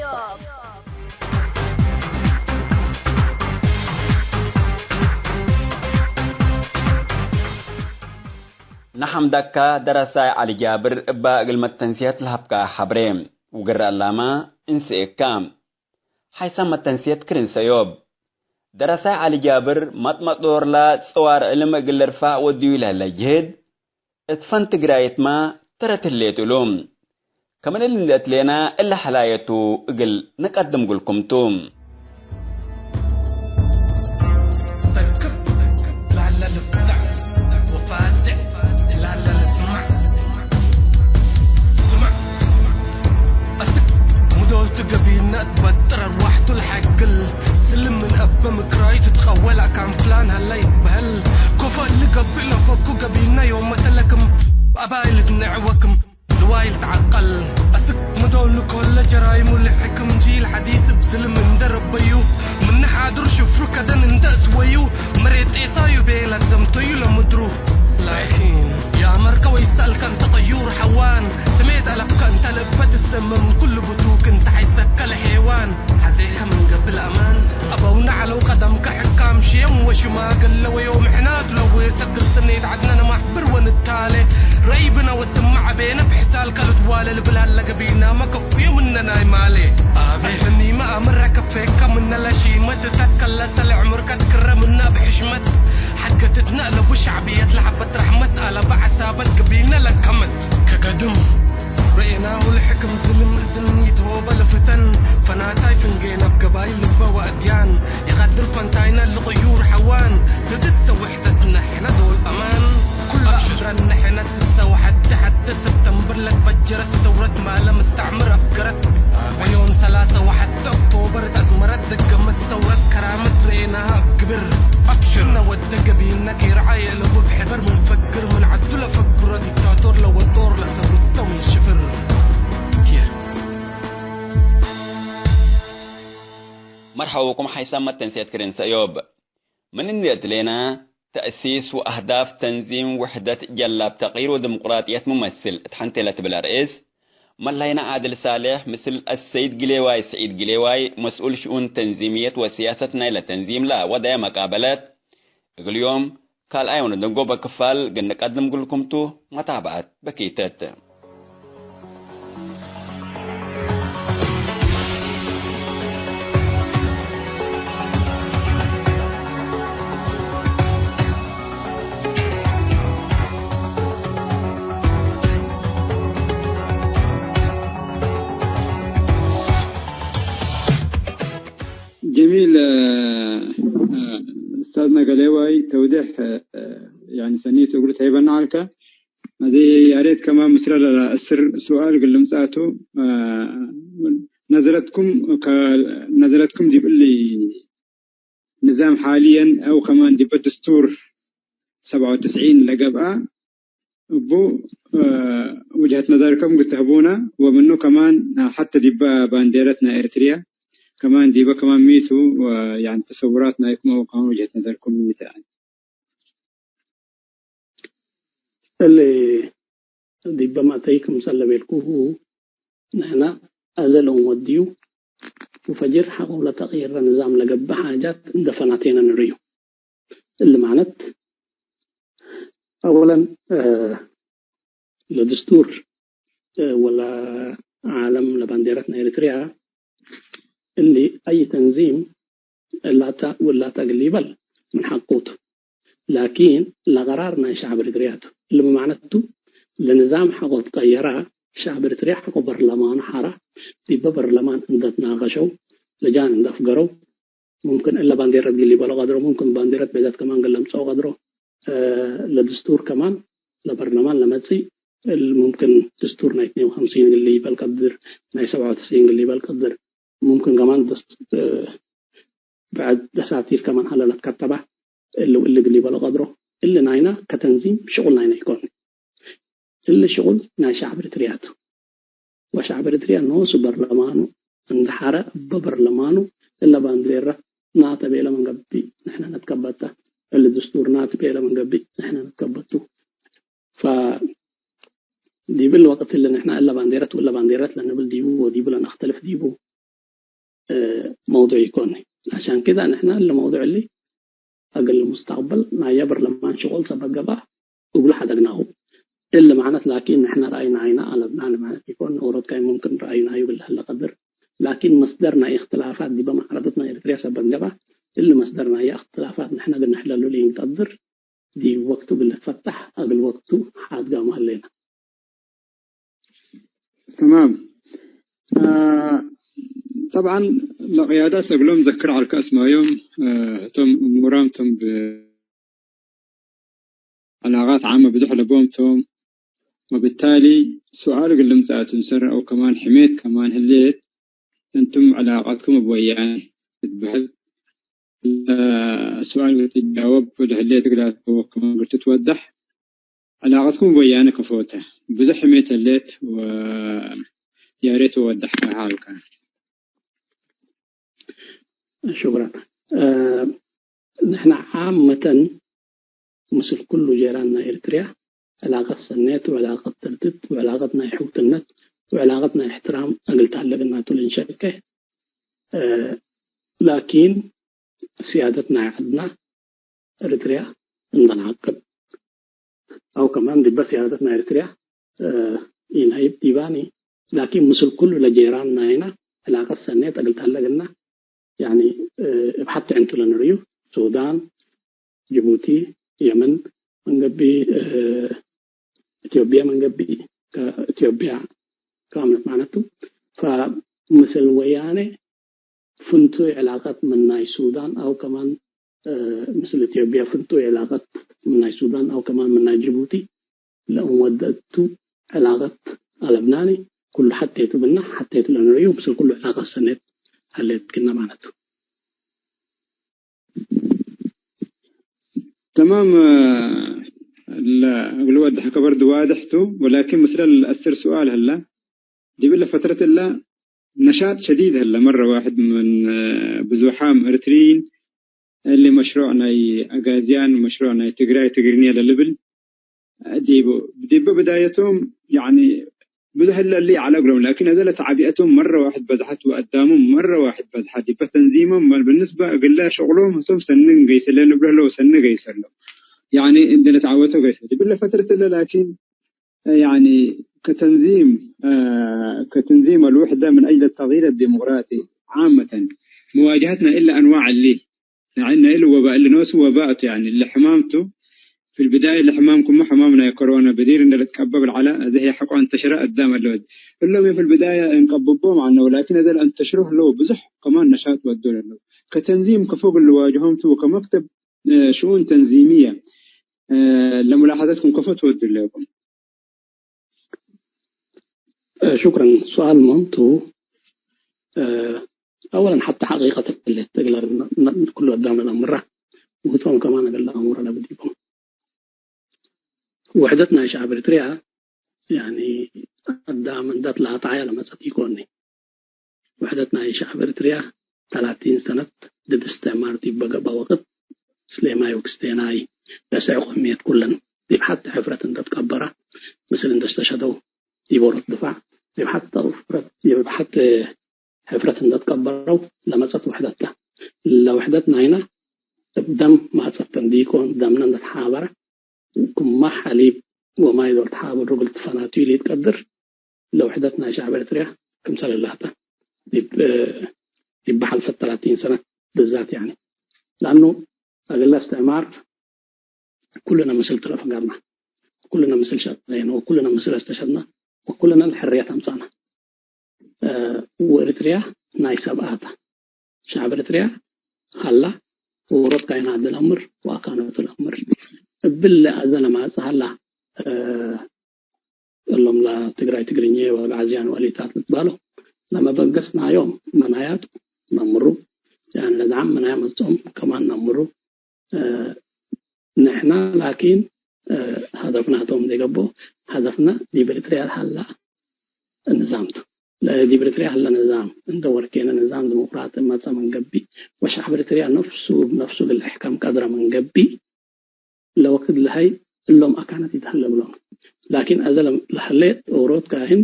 ነሐምደካ ደረሳይ ዐሊ ጃብር እባ እግል መተንስየት ለሀብካ ሐብሬ። ውግር አላማ እንስኤካ። ሐይሳም መተንስየት ክርን ሰእዮብ። ደረሳይ ዐሊ ጃብር መጥመጥ ዶርላ ጽዋር ዕልም እግል ልርፋዕ ወድዩ ለህለ ጅህድ፣ እት ፈን ትግራይትመ ተረት ህሌት እሉ። ከምን እሊ እንዴ እትሌና እለ ሐላየቱ እግል ንቀድም እግልኩም ቱ። ሰክብ ላለ ልፍዛዕ ወፋዜዕ ላለ ልስማዕ። ስማዕ፣ አስክ ሙዶልቱ ገቢና ትበጥር አርዋሕቱ ለሐግል። ስልም ምን አበ ምክራይ ትትቀወል አካን ፍላን ሀለ ይትበህል። ኮፎ እሊ ገብእ ለፈኩ ገቢና ዮም መሰለ ክም አባይ ልትነዕ ወክም ንዋይ ልትዐቀል። አስክ ምዶል ንኮለ ጀራይሙ ልሕክም ጂል ሐዲስ እብ ስልም እንደ ረበዩ፣ ምነ ሓድር ሽፍሩ ከደን እንደ እትወዩ፣ መሬት ጤሳዩ ቤለ ደምተዩ ለምድሩ። ላኪን የአመርከ ወይሰአልከ እንተ ቀዩር ሐዋን፣ ስሜት አለብከ እንተ ለእበ ትሰመም፣ ኩሉ ብቱክ እንተ ሐይሰከ ለሔዋን። ሐዜከ ምን ገብእ ለአማን፣ አበውነ ዐለው ቀደምከ ሕካም ሽየም ወሽማግለ ወዮም ሕናቱ ለዌሰ እግል ስኔት ዐድነ ነማሕብር ወንታሌ። ረይብነ ወስመዕ አቤነ ብሕሳልከ ልትዋለ ልብል ሀለ ገቢናመ ከፍዮ ምነ ናይ ማሌ። አቤ ሕኒመ አምረ ከፌከ ምነ ለሺመት እተትከለሰ ለዕምርከ ትክረ ምነ እብ ሕሽመት። ሐድገትትነ እለቡ ሸዕብየት ለሐበት ረሕመት አለበ ዐሳበት ገቢነ ለከመት። ከገድም ረኤናሁ ለሕክም ዝልም እዝን ይትሆበ ለፍተን ፈናተ የለቡ ብሕበር ምን ፈግር ምን ዐዱ ለፈግሮ ዲክታቶር ለወጦር ለሰብርቶ ምን ሽፍር። ኪር። መርሐባ ብኩም ሓይሳም መተንስየት ክርን ሰእዮብ። ምን እንዴ እትሌና፣ ተእሲስ ወአህዳፍ ተንዚም ውሕደት ጀላብ ተቅይር ወድምቁራጥየት ሙመስል እት ሐንቴ ለትብል ርእስ፣ መላይና ዓድል ሳሌሕ ምስል አሰይድ ግሌዋይ ስዒድ ግሌዋይ መስኡል ሽኡን ተንዚምየት ወስያሰት ናይለ ተንዚም ለወደየ መቃበለት፣ እግል ዮም ካልኣይ ወነደንጎበ ክፋል እግል ንቀድም እግልኩም ቱ፣ መታብዐት በኪተት። ጀሚል፣ እ፣ እ፣ ኡስታዝና ገሌዋይ ተውዴሕ፣ እ፣ ያኒ ሰኒት እግሉ ተሂበና ዐልከ። አዜ ያሬት ከማን ምስለ ለአስር ሱኣል እግል ልምጻቱ፣ እ፣ ነዘረትኩም ከ-፣ ነዘረትኩም ዲብ እሊ ንዛም ሓልየን አው ከማን ዲበ ድስቱር ሰብዐ ወትስዒን ለገብአ እቡ፣ እ፣ ውጅሀት ነዘርኩም እግል ተህቡነ፣ ወምኑ ከማን ሐተ ዲበ ባንዴረት ናይ ኤሪትርያ ከማን ዲበ ከማን ሚቱ፣ ወ-፣ ያኒ ተሰውራት ናይኩም አው ከማን ውጅሀት ነዘርኩም ሚተ። እሊ ዲበ ማእተይ ክምሰል ለቤልኩሁ፣ ንሕና አዘ ለእንወድዩ ወፈጅር ሐቆ ለተቅይረ ንዛም ለገብእ ሓጃት እንዴ ፈናቴነ ንርእዩ። እሊ ማነት፣ አወለን፣ እ፣ ለድስቱር፣ እ፣ ወለ ዓለም ለባንዴረት ናይ ኤሪትርያ፣ እሊ አይ ተንዚም እላታ ወላታ እግል ኢበል ምን ሐቁ ቱ። ላኪን ለቀራር ናይ ሸዕብ ኤሪትርያ ቱ። እሊ ምን ማዕነቱ፣ ለንዛም ሐቆ ትቀየራ፣ ሸዕብ ኤሪትርያ ሐቆ በርለማኑ ሐራ፣ ዲበ በርለማን እንዴ ትናቀሸው፣ ለጃን እንዴ አፍገረው፣ ሙምክን እለ ባንዴረት እግል ኢበሎ ቀድሮ፣ ሙምክን ባንዴረት ቤዛት ከማን እግል ለምጽኦ ቀድሮ፣ እ፣ ለድስቱር ከማን ለበርለማን ለመጽእ፣ እል ሙምክን ድስቱር ናይ ትኔን ወሐምሲን እግል ኢበል ቀድር፣ ናይ ሰብዐ ወትስዒን እግል ኢበል ቀድር፣ ሙምክን ከማን ደስ-፣ እ፣ ብዕድ ደሳቲር ከማን ሀለ ለትከተበ፣ እሊ ወእሊ እግል ኢበሎ ቀድሮ። እሊ ናይና ከተንዚም ሽቁል ናይና ኢኮን። እሊ ሽቁል ናይ ሸዕብ ኤሪትርያ ቱ። ወሸዕብ ኤሪትርያ ኖሱ በርለማኑ እንዴ ሐረ፣ እበ በርለማኑ እለ ባንዴረ ናተ ቤለ ምን ገብእ፣ ንሕነ ነትከበተ። እሊ ድስቱር ናተ ቤለ ምን ገብእ፣ ንሕነ ነትከበቱ። ፈ-፣ ዲብ እሊ ወቅት እሊ ንሕነ እለ ባንዴረት ወእለ ባንዴረት ለንብል ዲቡ ወዲቡ ለነክተልፍ ዲቡ፣ እ፣ መውዱዕ ኢኮን። ዐሻን ክደ ንሕነ እሊ መውዱዕ እሊ እግል ሙስተቅበል ናየ በርለማን ሽቁል ሰበት ገብአ እግሉ ሐደግናሁ። እሊ ማዕነት ላኪን ንሕነ ረአይ ናይና አለብናኒ ማዕነት ኢኮን። ኦሮት ካይ ሙምክን ረአይ ናዩ እግል ለሀለ ቀድር። ላኪን መስደር ናይ እክትላፋት ዲበ መዕረደት ናይ ኤሪትርያ ሰበት ገብአ። እሊ መስደር ናየ እክትላፋት ንሕነ እግል ንሕለሉ ለኢንቀድር ዲብ ወቅቱ እግል ልትፈታሕ እግል ወቅቱ ሓድጋሙ ሀሌነ። ተማም። አ፣ ጠብዓን ለቅያዳት ለእግሎም ዘክር ዐልከ አስማዮም፣ አ፣ ህቶም እሙራም ቶም ብ-፣ ዕላቃት ዓመ ብዙሕ ለቦም ቶም። ወብታሊ ሱኣል እግል ልምጸእ ቱ፣ እንሰር አው ከማን ሕሜት ከማን ህሌት፣ እንቱም ዕላቀትኩም እብ ወያኔ ትትበህል፣ አ፣ ሱኣል እግል ትጃወብ ወለህሌት እግል አትበወ ከማን እግል ትትወደሕ፣ ዕላቀትኩም ወያነ ከፎተ ብዙሕ ሕሜት ህሌት ወያሬት ወወደሐ ሀልከ። ሹክራን። እ፣ ንሕነ ዓመተን ምስል ኩሉ ጄራን ናይ ኤርትርያ ዕላቀት ሰኔት ወዕላቀት ትርድት ወዕላቀት ናይ ሕውትነት ወዕላቀት ናይ እሕትራም እግል ተሀለግና ቱ ልንሸቄ። እ፣ ላኪን ስያደት ናይ ዐድና ኤርትርያ እንዴ ነዐቅብ፣ አው ከማን ዲበ ስያደት ናይ ኤርትርያ፣ እ፣ ኢነሀይብ ዲባኒ፣ ላኪን ምስል ኩሉ ለጄራን ናይና ዕላቀት ሰኔት እግል ተሀለግና፣ ያኒ፣ እ፣ እብ ሐቲ ዕንቱ ለንርእዩ፣ ሱዳን፣ ጅቡቲ፣ የመን፣ ምን ገብእ፣ እ፣ ኢትዮጵያ ምን ገብእ፣ ከኢትዮጵያ ከአምነት ማዕነቱ፣ ፈምስል ወያኔ ፍንቱይ ዕላቀት ምን ናይ ሱዳን አው ከማን፣ እ፣ ምስል ኢትዮጵያ ፍንቱይ ዕላቀት ምን ናይ ሱዳን አው ከማን ምን ናይ ጅቡቲ ለእንወደቱ ዕላቀት አለብናኒ። ኩሉ ሐቴቱ ብና ሐቴቱ ለንርእዩ ምስል ኩሉ ዕላቀት ሰኔት ሀሌት ክነ ማለቱ። ተማም፣ እ፣ ለ-፣ እግል ወድ ሐከ በርድ ዋድሕ ቱ፣ ወላኪን ምስለ ለአስር ሱኣል ህለ። ዲብ እለ ፈትረት እለ ነሻጥ ሸዲድ ህለ። መረ ዋሕድ ምን፣ እ፣ ብዙሓም እርትርይን እሊ መሽሮዕ ናይ አጋዝያን፣ መሽሮዕ ናይ ትግራይ ትግርኛ ለልብል ዲቡ፣ ዲበ ብዳየቶም፣ ያኒ፣ ብዙሕ እለ እሊ ዐለ እግሎም፣ ላኪን፣ አዜ ለተዓቢአቶም መረ ዋሕድ በዝሐት ወአዳሞም መረ ዋሕድ በዝሐት፣ ዲበ ተንዚሞም፣ መ-፣ ብንስበ እግለ ሸቅሎም ህቶም ሰኒ እንገይሰ ለንብሎ ህለው፣ ሰኒ ገይሰ ህለው። ያኒ፣ እንዴ ለተዓወቶ ገይሰ። ዲብለ ፈትረት እለ፣ ላኪን፣ ያኒ፣ ከተንዚም፣ አ፣ ከተንዚም አልውሕደ ምን አጅል ተግይር አዲሞቅራጢ ዓመተን፣ መዋጀሀት ናይ እለ አንዋዕ እሊ፣ ያኒ ናይ እሊ ወባእ እሊ ኖሱ ወባእ ቱ፣ ያኒ ለሕማም ቱ። ፊ ልብዳየ ለሕማም ክሙ ሕማም ናይ ኮሮና በዲር እንደ ልትቀበብ ለዐለ፣ አዜ ህይ ሐቆ አንተሽረ አዳም አለወት። እሎም ፊ ልብዳየ እንቀብቦም ዐልነ፣ ወላኪን አዜ ለአንተሽሮ ህለው ብዙሕ ከማን ነሻጥ ወዶ ለለው። ከተንዚም ከፎግ ልዋጅሆም ቱ፣ ወከመክተብ፣ እ፣ ሽኡን ተንዚምየ፣ እ፣ ለሙላሐዘት ክም ከፎ ትወዱ ለኩም። እ፣ ሹክረን። ሱኣል ሙህም ቱ። እ፣ አወለን ሐቴ ሐቂቀት እለ እግለ ነ-፣ ነ-፣ ኩሉ አዳም ለነአምራ፣ ውህቶም ከማን እግል ለአምሮ ለብዲቦም። ውሕደት ናይ ሸዐብ ኤሪትርያ፣ ያኒ፣ አዳም እንደ ትላጣየ ለመጸት ኢኮኒ። ውሕደት ናይ ሸዐብ ኤሪትርያ ተላቲን ሰነት ድድ እስትዕማር ዲብ በገብአ ወቅት፣ ስሌማይ ወክስቴናይ፣ ለሰዕ ቆምየት ኩለን ዲብ ሐቲ ሕፍረት እንደ ትቀበራ፣ ምስል እንደ እስተሸደው፣ ዲብ ዎሮት ድፋዕ፣ ዲብ ሐቲ ሕፍረት፣ ዲብ ሐቲ ሕፍረት እንደ ትቀበረው ለመጸት ውሕደት ተ። ለውሕደት ናይነ እብ ደም ማጸት እንዲኮን፣ ደምነ እንደ ተሓበረ፣ ክመ ሐሊብ ወማይ ዶል ተሓብሩ እግል ትፈናትዩ ለኢትቀድር፣ ለውሕደት ናይ ሸዐብ ኤሪትርያ ክምሰል ህላተ ዲብ፣ ዲብ ሐልፈት ተላቲን ሰነት ብዛት፣ ያኒ፣ ለአኑ እግለ እስትዕማር ኩልነ ምስል ትረፈገርነ፣ ኩልነ ምስል ሸቀይነ ወኩልነ ምስል አስተሸድነ ወኩልነ ለሕርየት አምጸእነ። እ፣ ወኤሪትርያ ናይ ሰብኣተ። ሸዐብ ኤሪትርያ ሀላ፣ ዎሮት ካይናት ለአምር ወአካነቱ ለአምር። እብለ አዘ ለማጽእ ሀላ፣ እ፣ እሎም ለትግራይ ትግርኛ ወአግዓዝያን ወአሊታት ልትባሎ ለመበገስ ናዮም መናያቱ ነአምሩ፣ ያኒ ለዝዓም መናያ መጽኦም ከማን ነአምሩ። እ፣ ንሕና ላኪን፣ እ፣ ሀደፍና ህቶም እንዴ ገብኦ፣ ሀደፍና ዲብ ኤሪትርያ ለሀላ ንዛም ቱ። ዲብ ኤሪትርያ ሀለ ንዛም እንደ ወርኬነ ንዛም ዲሞቅራጢ መጸ ምን ገብእ፣ ወሸዐብ ኤሪትርያ ነፍሱ እብ ነፍሱ እግል ልሕከም ቀድረ ምን ገብእ፣ ለወክድ ለሀይ እሎም አካነት ኢተሀለ ብሎም። ላኪን አዘ ለ-፣ ለሀሌት ኦሮት ካህን፣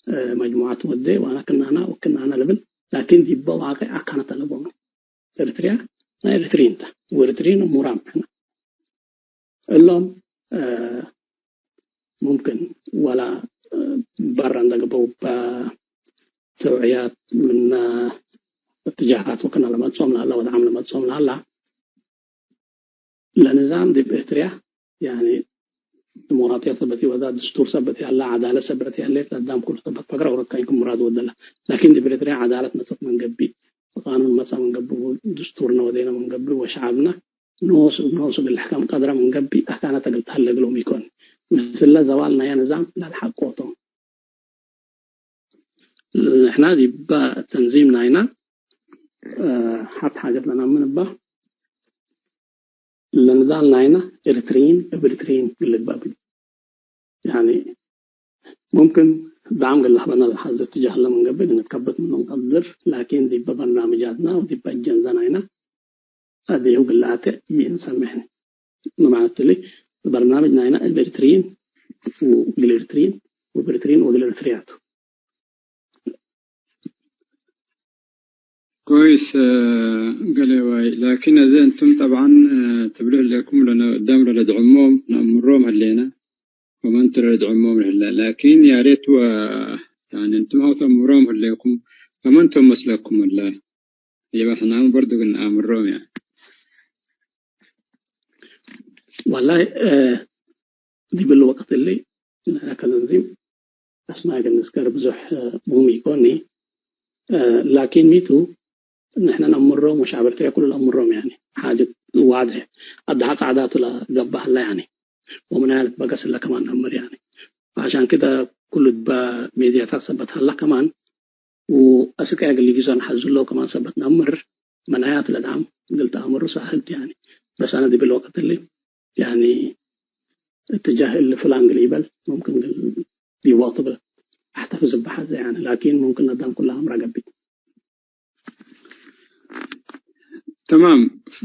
እ፣ መጅሙዐት ወዴ ወአነ ክናና ወክናና ልብል፣ ላኪን ዲበ ዋቅዕ አካነት አለቦም። ኤሪትርያ ናይ ኤሪትሪን ተ፣ ወኤሪትሪን እሙራም ሕነ። እሎም፣ እ፣ ሙምክን ወላ፣ እ፣ በረ እንደ ገብአው በተውዕያት ምነ እትጃሃት ወክና ለመጽኦም ለሀላ ወደዓም ለመጽኦም ለሀላ፣ ለንዛም ዲብ ኤሪትርያ፣ ያኒ፣ ዲሞቅራጥየት ሰበት ኢወዳ፣ ድስቱር ሰበት ያላ፣ ዐዳለት ሰበት ያሌት፣ ለአዳም ኩሉ ሰበት ፈግረ ወረትካይን ክም ሙራድ ወደለ። ላኪን ዲብ ኤሪትርያ ዐዳለት መጸት ምን ገብእ፣ ወቃኑን መጸ ምን ገብእ፣ ድስቱርነ ወዴነ ምን ገብእ፣ ወሸዐብነ ኖሱ፣ ኖሱ እግል ልሕከም ቀድረ ምን ገብእ፣ አካነት እግል ተሀለ እግሎም ኢኮን። ምስለ ዘዋል ናየ ንዛም ለልሐቆ ቶም። ንሕና ዲበ ተንዚም ናይና፣ እ፣ ሐት ሓጀት ለናምን እባ፣ ለንዛል ናይና ኤሪትሪይን እብ ኤሪትሪይን እግል ልግባእ ብዲ። ያኒ፣ ሙምክን ደዓም እግል ለሀበና ለሐዘ እትጃህ ለምን ገብእ፣ እግል ንትከበት ምኑ እንቀድር፣ ላኪን ዲበ በርናምጃትና ወዲበ አጀንዳ ናይና፣ አዜሁ ግላተ ይእንሰምሕኒ። መማለት እሊ በርናምጅ ናይና እብ ኤሪትሪይን ወእግል ኤሪትሪይን ወእብ ኤሪትሪይን ወእግል ኤሪትሪያ ቱ። ኮይስ፣ እ፣ ገሌዋይ። ላኪን አዜ እንቱም ጠብዓን፣ እ፣ ትብሉ ህሌኩም ለነ-፣ ደም ለለድዕሞም ነአምሮም ህሌነ። ወመንቱ ለልድዕሞም ለህለ። ላኪን ያሬት ወ-፣ ያኒ እንቱም አው ተአምሮም ህሌኩም፣ ከመንቶም መስለኩም ወላሂ። ይበ ሕናሙ በርዱ ግን ነአምሮም ያ። ወላሂ፣ እ፣ ዲብል ወቅት እሊ ንሕነ ከነንዚም አስማእ እግል ንዝከር ብዙሕ፣ እ፣ ሙህም ኢኮኒ። እ፣ ላኪን ሚቱ ንሕነ ነአምሮም ወሸዐብ ኤሪትርያ ኩሉ ለአምሮም፣ ያኒ፣ ሓጀት ዋድሕ አድሐ ጸዕዳቱ ለገብአ ሀላ፣ ያኒ፣ ወምናየ ልትበገስ እለ ከማን ነአምር፣ ያኒ። ፈዐሻን ክደ ኩሉ ዲበ ሜድያታት ሰበት ሀላ ከማን፣ ወአስክ እግል ሊጊሶ ነሐዝሎ ከማን ሰበት ነአምር፣ መናያት ለደዓም እግል ተአምሩ ሳህል ቱ፣ ያኒ። በስ አነ ዲብ ወቅት እሊ፣ ያኒ፣ እትጃህ እሊ ፍላን እግል ኢበል፣ ሙምክን እግል ዲብ ወቅቱ ብለ አሕተፍዝ እበ ሐዘ፣ ያኒ፣ ላኪን ሙምክን ለአዳም ኩለ አምረ ገብእ። تمام.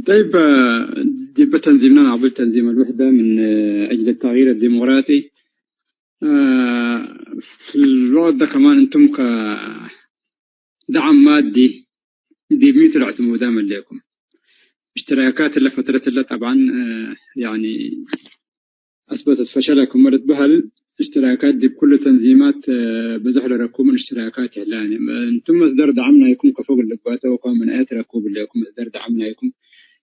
طيب، ዲበ ተንዚምና ናብል ተንዚም አልውሕደ ምን አጅል ተግይር ዲሞቅራጢ፣ في الوقت ده كمان انتم كدعم مادي ዲብ ሚ ቱ ለአዕትሙዳም ህሌኩም? እሽትራካት እለ ፈትረት እለ ጠብዓን፣ ያኒ፣ አስበተት ፈሸለ ክመ ልትበሀል፣ እሽትራካት ዲብ ኩሉ ተንዚማት ብዞሕ ለረኩቡ ምን እሽትራካት ይህለ። ያኒ፣ እንቱም መስደር ደዓም ናይኩም ከፎ እግል ልግባተው እኳ፣ ምን አየ ትረኩቡ ህሌኩም መስደር ደዓም ናይኩም?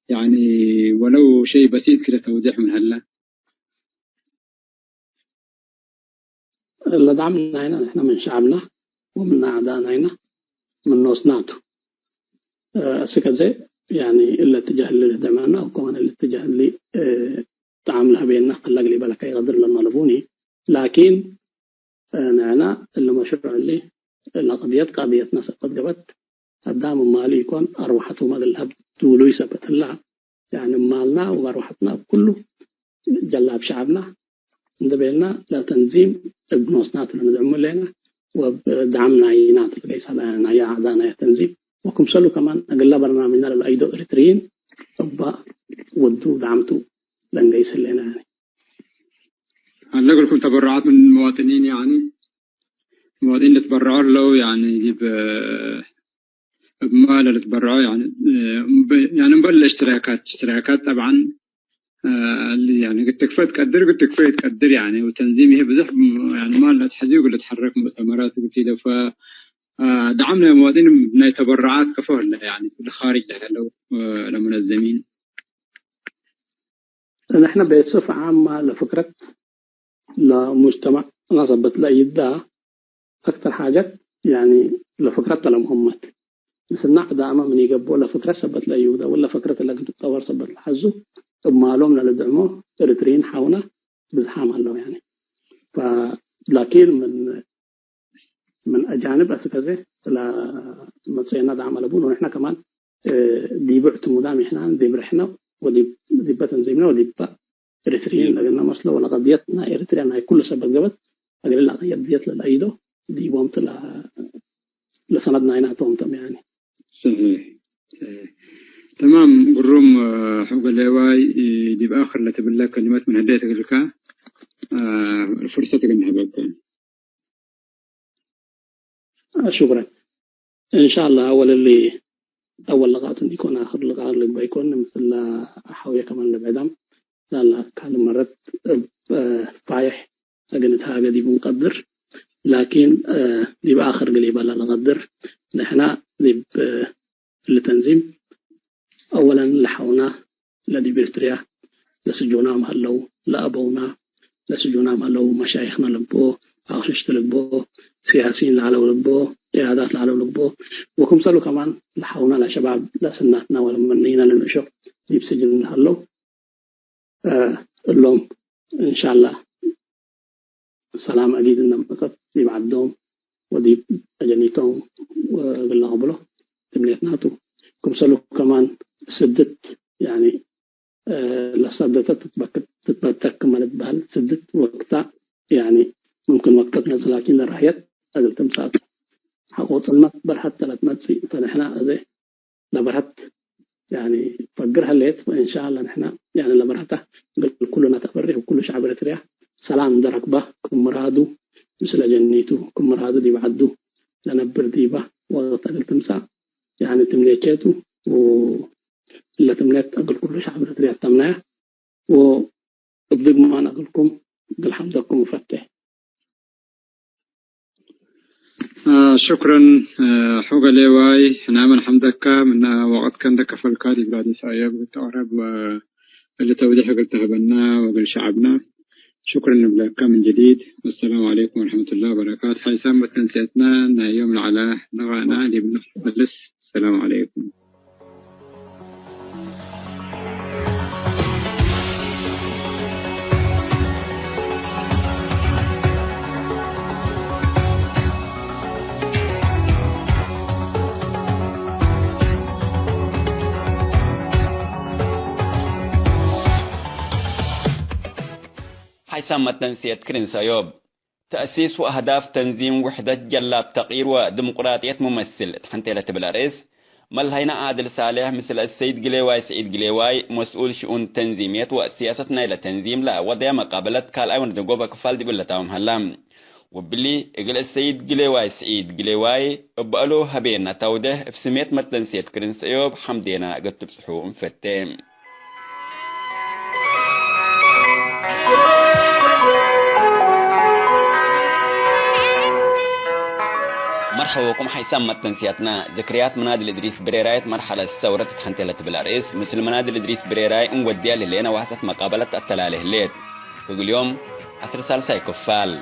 ያኒ፣ ወለው ሸይ በሲጥ ክለ ተውዴሕ ምን ሀለ። ለደዓም ናይና ንሕነ ምን ሸዐብና ወምን አዕዳእ ናይና ምን ኖስና ቱ። አስክ አዜ፣ ያኒ፣ እለ እትጃህ እሊ ልደዕመና ወከማን እለ እትጃህ እሊ ደዓም ለሀቤና ከለ እግል ኢበለከ ኢቀድር ለመ ለቡኒ። ላኪን፣ ንሕነ እሊ መሽሩዕ እሊ ለቀድየት ቃድየትና ሰበት ገብአት፣ አዳም ማሉ ኢኮን አርወሐቱመ እግል ለሀብ ዱሉይ ሰበት ህላ፣ ያኒ ማልና ወአርወሐትና እብ ኩሉ ጀላብ ሸዐብና እንዴ ቤልና ለተንዚም እብ ኖስና ቱ ለንድዕሙ ህሌነ ወእብ ደዓም ናይና ቱ ለገይሰ ናየ አዕዳእ ናየ ተንዚም ወክምሰሉ ከማን እግለ በርናምጅና ለለአይዶ ኤሪትርይን እበ ወዱ ደዓም ቱ ለእንገይስ ህሌነ። ያኒ። ሀለ እግልኩም ተበሩዓት ምን መዋጥኒን፣ ያኒ፣ መዋጥኒን ልትበረዑ ህለው፣ ያኒ፣ ዲብ፣ እብ ማል ልትበረዑ፣ ያኒ፣ ያኒ፣ እምበል እሽትራካት፣ እሽትራካት ጠብዓን፣ ያኒ፣ እግል ትክፈ ትቀድር፣ እግል ትክፈ ትቀድር፣ ያኒ፣ ወተንዚም ይሄ ብዙሕ፣ ያኒ፣ ማል ለትሐዝዩ እግል ልትሐረክ ሙእተመራት እግል ቲለፈ፣ ደዓም ናይ መዋጥኒን ናይ ተበሩዓት ከፎ ህለ፣ ያኒ፣ ለኻርጅ ለሀለው፣ ለሙነዘሚን። ንሕነ ቤት ስፍ ዓመ ለፍክረት ለሙጅተመዕ ናሰበት ለእይዳ አክተር ሓጀት፣ ያኒ፣ ለፍክረት ለመሀመት። ምስናዕ ዳእመ ምን ኢገብኦ ለፍክረት ሰበት ለእይውዳ ወለ ፍክረት ለእግል ትጠወር ሰበት ለሐዙ እብ ማሎም ለልድዕሞ ኤሪትርይን ሐውነ ብዝሓም ዐለው፣ ያኒ። ፈ-፣ ላኪን ምን ምን አጃንብ አስክ አዜ ለመጽአነ ደዓም አለቡን ወንሕነ ከማን ዲብ እዕትሙዳም ይሕናን ዲብ ርሕነ ወዲብ፣ ዲበ ተንዚምነ ወዲበ ኤሪትርይን ለእግልነ መስሎ ወለቀድየት ናይ ኤሪትርያ ናይ ኩሉ ሰበት ገብአት እግል ለቀድየት ለለአይዶ ዲቦም ቱ ለ-፣ ለሰነድ ናይና ቶም ተም፣ ያኒ። ሰሒሕ፣ ሰሒሕ። ተማም ግሩም፣ ሑገ ሌዋይ፣ ዲብ አክር ለትብለ ከሊመት ምን ህሌት እግልከ፣ ፍርሰት እግል ንሀበከ። ሹክረን። እንሻላህ፣ አወል እሊ አወል ልቃእ ቱ እንዲኮን አክር ልቃእ ልግበእ ኢኮን፣ ምስል ለአሓውየ ከማን ልብዕዳም። ላላ፣ ካልእ መረት እብ ፋይሕ እግል ንትሃገ ዲቡ እንቀድር፣ ላኪን ዲብ አክር እግል ኢበላ ለቀድር። ንሕና ዲብ እሊ ተንዚም፣ አወለን ለሐውና ለዲብ ኤርትርያ ለስጁናም ሀለው፣ ለአበውና ለስጁናም ሀለው፣ መሻይኽነ ልግብኦ፣ አቅሽሽት ልግብኦ፣ ሲያሲን ለዐለው ልግብኦ፣ ቅያዳት ለዐለው ልግብኦ፣ ወክምሰሉ ከማን ለሐውና ለሸባብ ለስናትና ወለመነይና ለንእሾ ዲብ ስጅን ለሀለው፣ እሎም እንሻላህ ሰላም አጊድ እንዴ መጸት ዲብ ዐዶም ወዲብ አጀኒቶም እግል ነቅብሎ ትምኔትና ቱ። ክምሰሉ ከማን ስድት፣ ያኒ፣ ለሰደተ ትትበክ-፣ ትትበተክ ክመ ልትበህል ስድት ወቅታ፣ ያኒ፣ ሙምክን ወቅት ትመጽእ ላኪን ለራህየት እግል ትምጻእ ቱ። ሐቆ ጽልመት በርሀት ተ ለትመጽእ፣ ፈንሕና አዜ ለበርሀት፣ ያኒ፣ ፈግር ሀሌት፣ ወእንሻአላህ ንሕና፣ ያኒ፣ ለበርሀተ እግል ኩሉ ነተፈሬ ወኩሉ ሸዐብ ኤረትርያ ሰላም እንዴ ረክበ፣ ክም ምራዱ ምስለ ጀኒቱ፣ ክም ምራዱ ዲብ ዐዱ ለነብር ዲበ ወቅት እግል ትምጸእ፣ ያኒ፣ ትምኔቼቱ፣ ወእለ ትምኔት እግል ኩሉ ሸዐብ ኤረትርያ ተምነየ፣ ወእብ ድግማን እግልኩም እግል ሐምደኩም እፈቴ። አ፣ ሹክረን፣ አ፣ ሑገ ሌዋይ፣ ሕናመ ነሐምደከ ምነ ወቅትከ እንዴ ከፈልካ ዲብ ራድዮ ሰእየብ እግል ተቀረብ ወእሊ ተውዲሕ እግል ተህበና ወእግል ሸዐብና ሹክረን ንብለከ ምን ጀዲድ። ወሰላሙ ዐለይኩም ወረሕመቱላሂ ወበረካቱ። ሐይሳም መተንስየትና ናይ ዮም ለዐለ ለቃእና ዲብ ንመልስ። ሰላሙ ዐለይኩም። ሐይሳም መተንስየት ክርን ሰዮብ። ተእሲስ ወአህዳፍ ተንዚም ውሕደት ጀላብ ተቅይር ወድምቁራጥየት ሙመስል እት ሐንቴ ለትብል አርእስ፣ መልሀይነ ዓድል ሳሌሕ ምስል አሰይድ ግሌዋይ ስዒድ ግሌዋይ፣ መስኡል ሽኡን ተንዚምየት ወሲያሰት ናይለ ተንዚም ለወደየ መቃበለት ካልኣይ ወንድንጎበ ክፋል ዲብ ለታውም ሀላ። ወብሊ፣ እግል አሰይድ ግሌዋይ ስዒድ ግሌዋይ እብ አሉ ሀቤነ ተውደህ እብ ስሜት መተንስየት ክርን ሰዮብ ሐምዴና እግል ትብጽሑ እንፈቴ። መርሐበኩም ሐይሳም መተንስያትና፣ ዝክርያት መናድል እድሪስ ብሬራይት መርሐለት ሰውረት እት ሐንቴ ለትብል አርእስ፣ ምስል መናድል እድሪስ ብሬራይ እንወድያ ለህሌነ ወሐሰት መቃበለት አተላሌ ህሌት። እግል ዮም ዐስር ሳልሳይ ክፋል።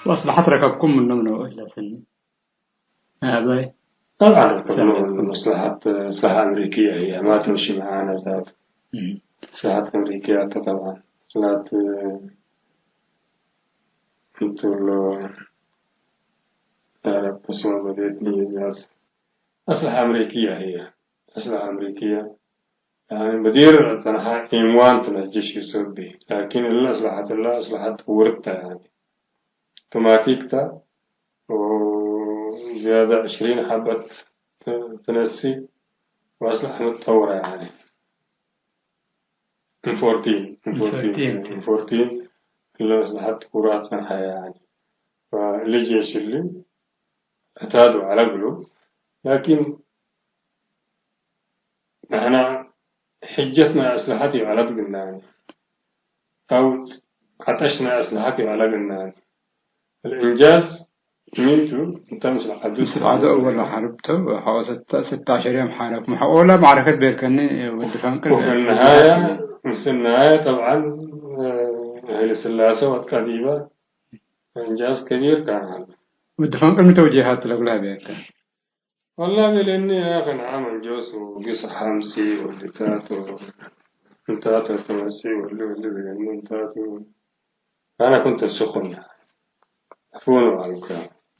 ወአስበሐት ረከብኩም ምኑ ምኑ እለ ስኒ። አባይ። طبعًا ركبنا ሰላም። من مصلحة، مصلحة أمريكية هي، ما تمشي معانا ذات. እም። مصلحة أمريكية طبعًا. مصلحة، آه، قلت له، يا رب، اسمه بديت ميزات. مصلحة أمريكية هي. مصلحة أمريكية. يعني مدير تنحى إيموان تنجيش يسوي به. لكن إلا أصلحت، إلا أصلحت ورثة يعني. توماتيك تا وزيادة عشرين حبة ت-، تنسي وأصلح متطورة يعني. ام فورتين، ام فورتين، ام فورتين. ام فورتين اللي أصلحت كرات من حياة يعني. فالجيش اللي اعتادوا على قلوب، لكن نحن حجتنا أسلحتي على قلنا يعني. أو عطشنا أسلحتي على قلنا يعني. الإنجاز ميتو انت مثل عدو. ምስል ዐዱ እወል ሐርብ ተ፣ ሐወሰተ ስተ ዐሸር ዮም ሐረብ። መሐኦለ ማዕረከት ቤልከኒ ወዲ ፈንቅል። وفي النهاية، في النهاية طبعًا، آه، ኃይለ ሥላሴ ወቀዲበ إنجاز كبير كان هذا. ወዲ ፈንቅል ሚ ተውጂሃት ለጉላ ቤልከ? والله بلأني يا أخي نعم الجوس وقص حمسي واللي تاتو، انتاتو تمسي واللي، واللي بلأني انتاتو. أنا كنت سخن. عفوني وعلوك.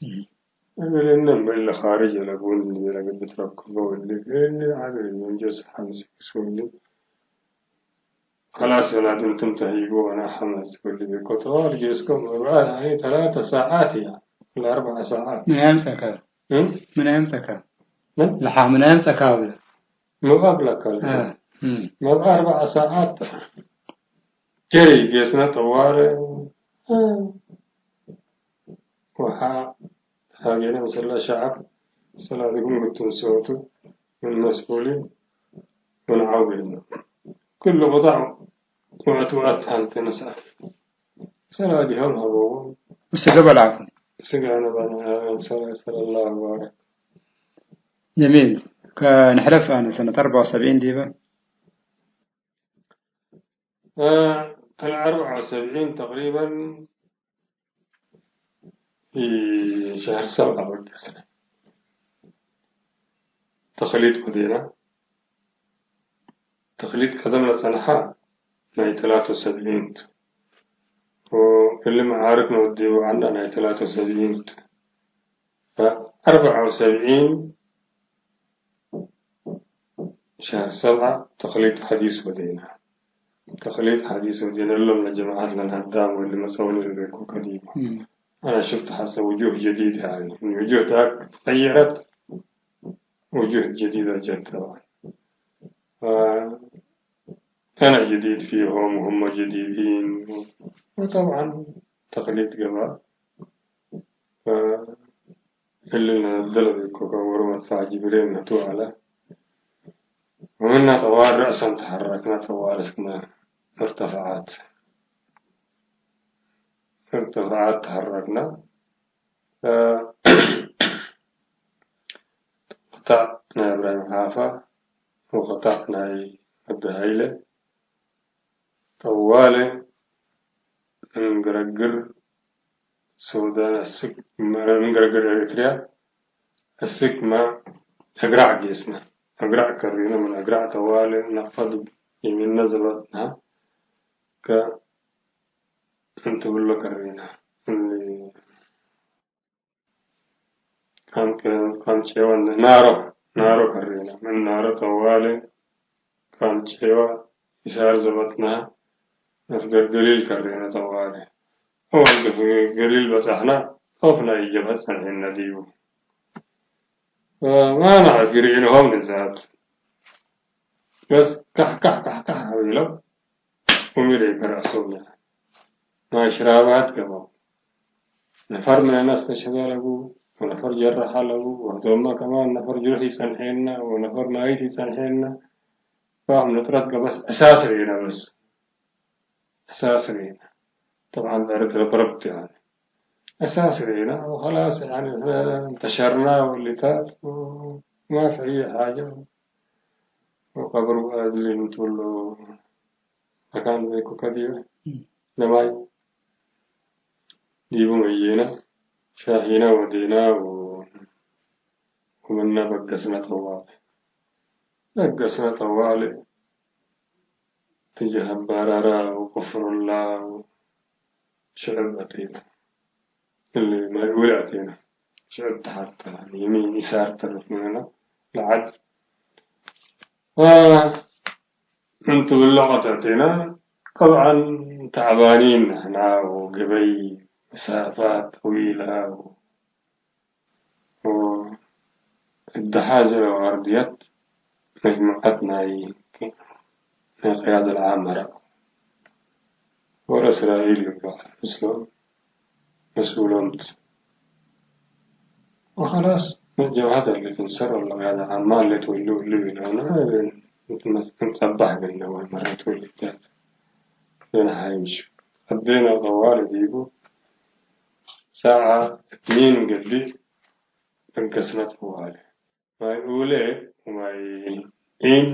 مم. بلأني من الخارج ولا بون ولا قد بتركب واللي بلأني عادي من جوس حمسي قص واللي. خلاص يا ولاد، انتم تهيبوا وانا حماس كل بيكو طوال جيسكم والله يعني ثلاث ساعات يعني، ولا اربع ساعات. ምን አየምጸእከ? እም? ምን አየምጸእከ? ምን? ለሓ ምን አየምጸእከ አብለ? መባብ ለከ። አ፣ እም። መብ አርበዕ ሰዓት ጀሪ ጌስነ ጠዋረ። አ። ወሓ ተሃጌነ ምስለ ሸዐብ ሰላትኩም ግቱን ሰወቱ ምን መስኡሊን ምን ዐውሬነ። ክሉ ቅጣዕ ወአት ወአት ሀንቴ ነስአ። ሰላዲሆም ሀበዎም። ምስለ በልዓኩም። ስጋነ በልዐ። ሰላ-፣ ሰለላሁ ወባረክ። ጀሚል። ከንሕለፍ አነ ሰነት አርበዕ ወሰብዒን ዲበ። አ፣ አልአርበዕ ወሰብዒን ተቅሪበን ፊ ሸህር ሰብዐ ወዴስነ። ተክሊት ወዴና። ተክሊት ቀደም ለጸንሐ ናይ ተላተ ወሰብዒን ቱ። ወእሊ መዓርክ ነወዴቡ ዐልነ ናይ ተላተ ወሰብዒን ቱ። ፈአርበዕ ወሰብዒን ሸህር ሰብዐ ተክሊት ሐዲስ ወዴና። ተክሊት ሐዲስ ወዴና እሎም ለጀማዐት ለንሀዳም ወእሊ መጸውኒ ልቤኮ ከዲቡ። እም። አነ ሽፍት ሐሰ ውጁህ ጀዲድ ያኒ። ውጁህ ታክ ተቀየረት። وجوه جديدة جت طبعًا. فأنا جديد فيهم وهم جديدين. وطبعًا تقليد قبل. فإلنا الدلب يكوكا ورمت فعجبرين نتو على. ومنا طوال رأسًا تحركنا، طوال اسمنا ارتفعت. ارتفعت، تحركنا. ف-፣ ቅጣዕ ናይ እብራሂም ሓፋ ወቅጣዕ ናይ አቢ ሃይለ ጠዋለ ምን ግረግር ሱዳን አስክ፣ ምን ግረግር ኤሪትርያ አስክ ማ አግራዕ ጌስነ። አግራዕ ከሪነ፣ ምን አግራዕ ጠዋለ ነቀድ የሚነ ዘበጥና ከእንትብሎ ከሪነ። እሊ ካም-፣ ካምቼወ ናሮ፣ ናሮ ከሬነ። ምን ናሮ ጠዋሊ ካምቼወ ኢሳር ዘበጥነ፣ ነፍገር ገሊል ከሬነ ጠዋሊ። አወል ገሊል በጻሕነ፣ ጦፍነ ኢጀብሀት ጸንሐነ ዲቡ። ወማ ነዐርፍ ርኢንሆም ንዛት። በስ ካሕ ካሕ ካሕ ካሕ ሀቢለው ወሚድ ኢከረአሶም ለዐል። ማይ ሽራባት ገበው። ነፈር ምነ ነስተሽሀደ ለቡ፣ ወነፈር ጀረሐ ለቡ፣ ወህዶምመ ከማን ነፈር ጅሩሕ ኢጸንሐነ ወነፈር ማይት ኢጸንሐነ። ፋም ንጥረት ገበስ አሳስ ርኢነ በስ። አሳስ ርኢነ። ጠብዓን ዳረት ረብረብት ያኒ። አሳስ ርኢነ ወኸላስ ያኒ እንተሸርና ወሊታት ወማፊ አይ ሓጀ። ወቀብሩ አድሊ እንቱ እሉ መካን ዘይኩ ከዲበ እም። ለማይ ዲቡ መዬነ፣ ሻሂነ ወዴነ ወ-፣ ወምነ በገስነ ጠዋሊ። በገስነ ጠዋሊ ትጀህ አባራራ ወቁፍሩላ ሽዕብ አቴነ። እሊ ማይ ኡለ አቴነ። ሽዕብ ተሐተ፣ የሚ ኢሳር ተረፍ ምንና ለዐድ። ወምን ትብለቆት አቴነ። ጠብዓን ተዕባኒን ንሕና ወገበይ መሳፋት ጠዊለ ወእብ ደሓዘ ወአርድየት መጅሙዐት ናይ፣ ናይ ቅያደት ለዓም መረ። ወረ እስራኤል ልግበእ ምስሎም መስኡሎም ቱ። ወኸላስ ምን ጀብሀት እሊ ትንሰር ወለ ቅያደት ለዓም ማሌት ወሉ እሉ ኢለነ እንጸባሕ እግልነ ወመረት ወልጃት ለነሓይሽ። አቤነ ጠዋሊ ዲቡ ሳዐ እትኒን ገዲእ ለገስነ ጠዋሊ። ማይ ኡለ ወማይ ዒን፣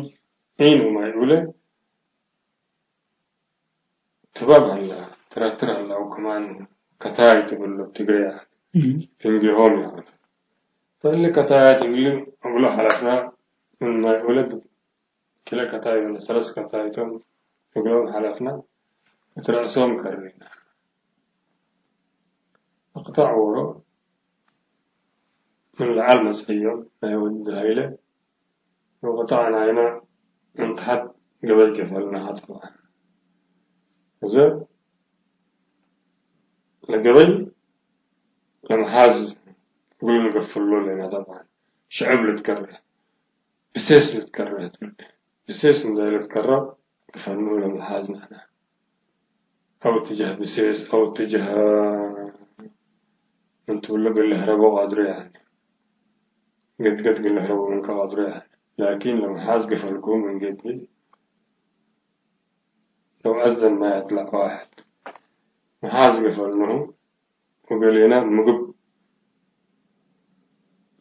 ዒን ወማይ ኡለ ትባብ ሀላ፣ ትረትር ሀላ፣ ወከማን ከታይ ትብሎ ትግሬ ያኒ። እም። ፍንጌሆም ያኒ። ፈእሊ ከታያት እግል እግሉ ሐለፍና፣ ምን ማይ ኡለ ክለ ከታይ ወለ ሰለስ ከታይ ቶም እግሎም ሐለፍና፣ እት ረእሶም ከሬና። እቅጣዕ ዎሮ ምን ለዐል መጽአዮም ናይ ወድ ሀይለ፣ ወቅጣዕ ናይና ምን ተሐት ገበይ ገፈልናሃ ጠብዐን። እዘ ለገበይ ለመሓዝ እግሉ ንገፍሎ ሌና ጠብዐን። ሽዕብ ልትከረህ፣ ብሴስ ልትከረህ ትብል። ብሴስ እንዴ ልትከረው፣ ገፈኑ ለመሓዝ ናና። አው እትጀህ ብሴስ፣ አው እትጀህ ምን ትብሎ እግል ልህረቦ ቃድሮ ያኒ። ገድገድ እግል ልህረቦ ምንከ ቃድሮ ያኒ። ላኪን ለመሓዝ ገፈልኩ ምን ገብእ ለው አዘን ማይ አጥለቅ ዋሕድ። መሓዝ ገፈልንሁ ወገሌነ ምግብ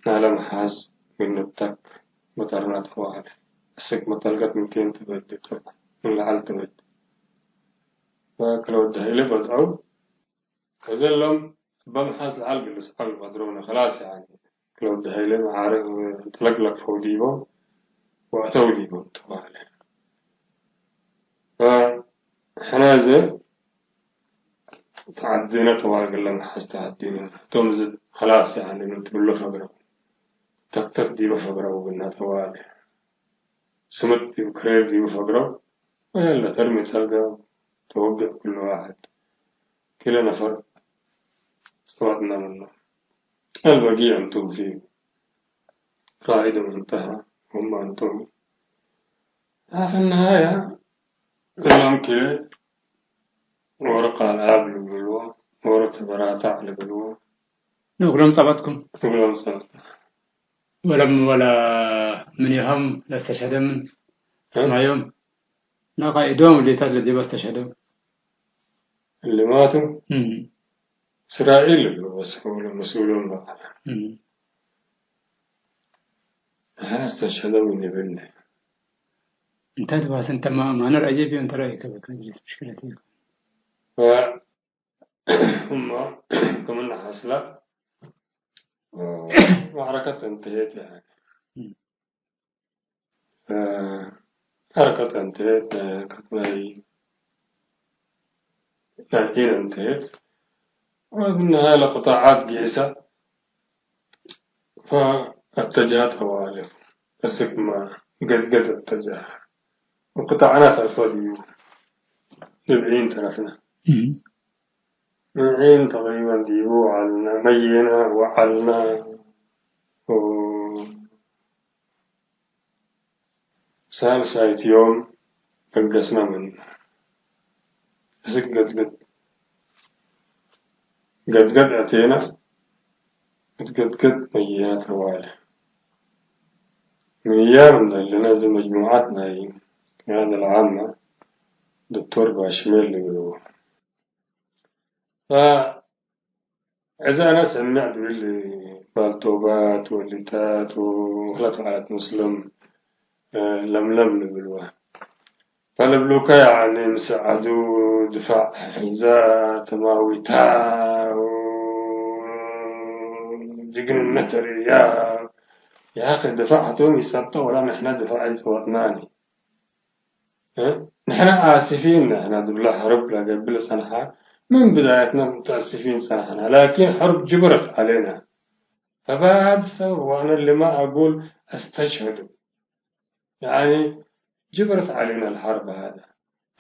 ናለ መሓዝ እግል ንብተክ መጠርነ ጠዋሊ። አስክ መጠልቀት ምንቴን ትበድ፣ ምን ለዐል ትበድ። ወክለ ወድ ሀይለ በድዐው። ከዘሎም እበ መሓዝ ለዐል እግል ልስዐብ ኢቀድሮነ። ከላስ ያኒ ክለ ወድ ሀይለ መዓርግ ጠለቅለቅፈው ዲቦም ወአተው ዲቦም ጠዋሊ። ፈሕነ እዘ ተዐዴነ ጠዋሊ፣ እግለ መሓዝ ተዐዴነ። ህቶም እዘ ኸላስ ያኒ ምን ትብሎ ፈግረው፣ ተክተክ ዲበ ፈግረው እግልነ ጠዋሊ። ስምጥ ዲብ ክሬር ዲቡ ፈግረው፣ ወየለ ተርሚ ተልገው ተወግዕ ኩሉ ዋሕድ ክለ ነፈር ጸወጥነ ምኑ። አልበጊዕ እንቱም ፊሁ ቃኢድ ወመንተሃ ወሁመ እንቱም። አፍነሃያ እሎም ክለ ኖረ ቃልአብ ልብልዎ፣ ኖረ ተበራታዕ ልብልዎ። ንእግሎም ጸበጥኩም? እግሎም ጸበጥና። ወለም ወለ ምንሆም ለስተሸህደ ምን እ? እስማዮም? ነቃኢዶም ሌታት ለዲበ እስተሸህደው? እሊ ማቱ እም። እስራኤል እሉ ወሰው ለመስኡሎም በዐለ። እም። ነሐ እስተሸህደው ምን ይብልነ? እንተ ትባስ እንተ ማ-፣ ማነ ረአየ ቢሆን ተረአየ ከበከ ምሽክለት እዩ። ወ-፣ እማ ክምነ ሐስለ፣ እ፣ መዕረከት እንተሄት፣ ያኒ፣ እም። እ፣ መዕረከት እንተሄት፣ መዕረከት ናይ፣ ናይ ዒን እንተሄት፣ ወብነሃየ ለቅጣዓት ጌሰ፣ ፈአተጃህ ጠዋልፍ፣ እስክመ ገድገድ አተጃህ። ወቅጣዕነ ተርፈ ዲቡ፣ ልብዒን ተረፍነ። እም። ልብዒን ተቅሪበን ዲቡ ወዐልነ፣ መዬነ ወዐልነ። ወ- ሳልሳይት ዮም በገስነ ምን እስክ ገድገድ፣ ገድገድ አቴነ፣ እት ገድገድ መዬነ ተዋለ። ምንያም እንደ ለነ እዝ መጅሙዓት ናይ ቅያደት ዓመ ዶክተር ባሽሜል ልብልዎ። ፈእዘ አነ ሰሚዕ ዲብል ባልቶባት ወሊታት ወክለት በዐለት ምስሎም ለምለም ልብልወ። ፈለብሉከ፣ ያኒ፣ ምስ ዐዱ ድፋዕ ሒዘ ተማዊታ ወጅግንነት ተርእያ። ያኺ፣ ድፋዕ ቶም ኢጸብጠ ወላ ንሕነ ድፋዕ ኢጸወጥናኒ። እ? ንሕነ አሲፊን ንሕነ፣ ዲብለ ሐርብ ለገብእ ለጸንሐ፣ ምን ብዳየትና ሙተአሲፊን ጸንሐና፣ ላኪን ሐርብ ጅብረት ዐሌና። ፈበሀዚ ሰበብ ወአነ ልማ አጉል አስተሽሀዱ፣ ያኒ ጅብረት ዐሌና ለሐርብ ሀዛ።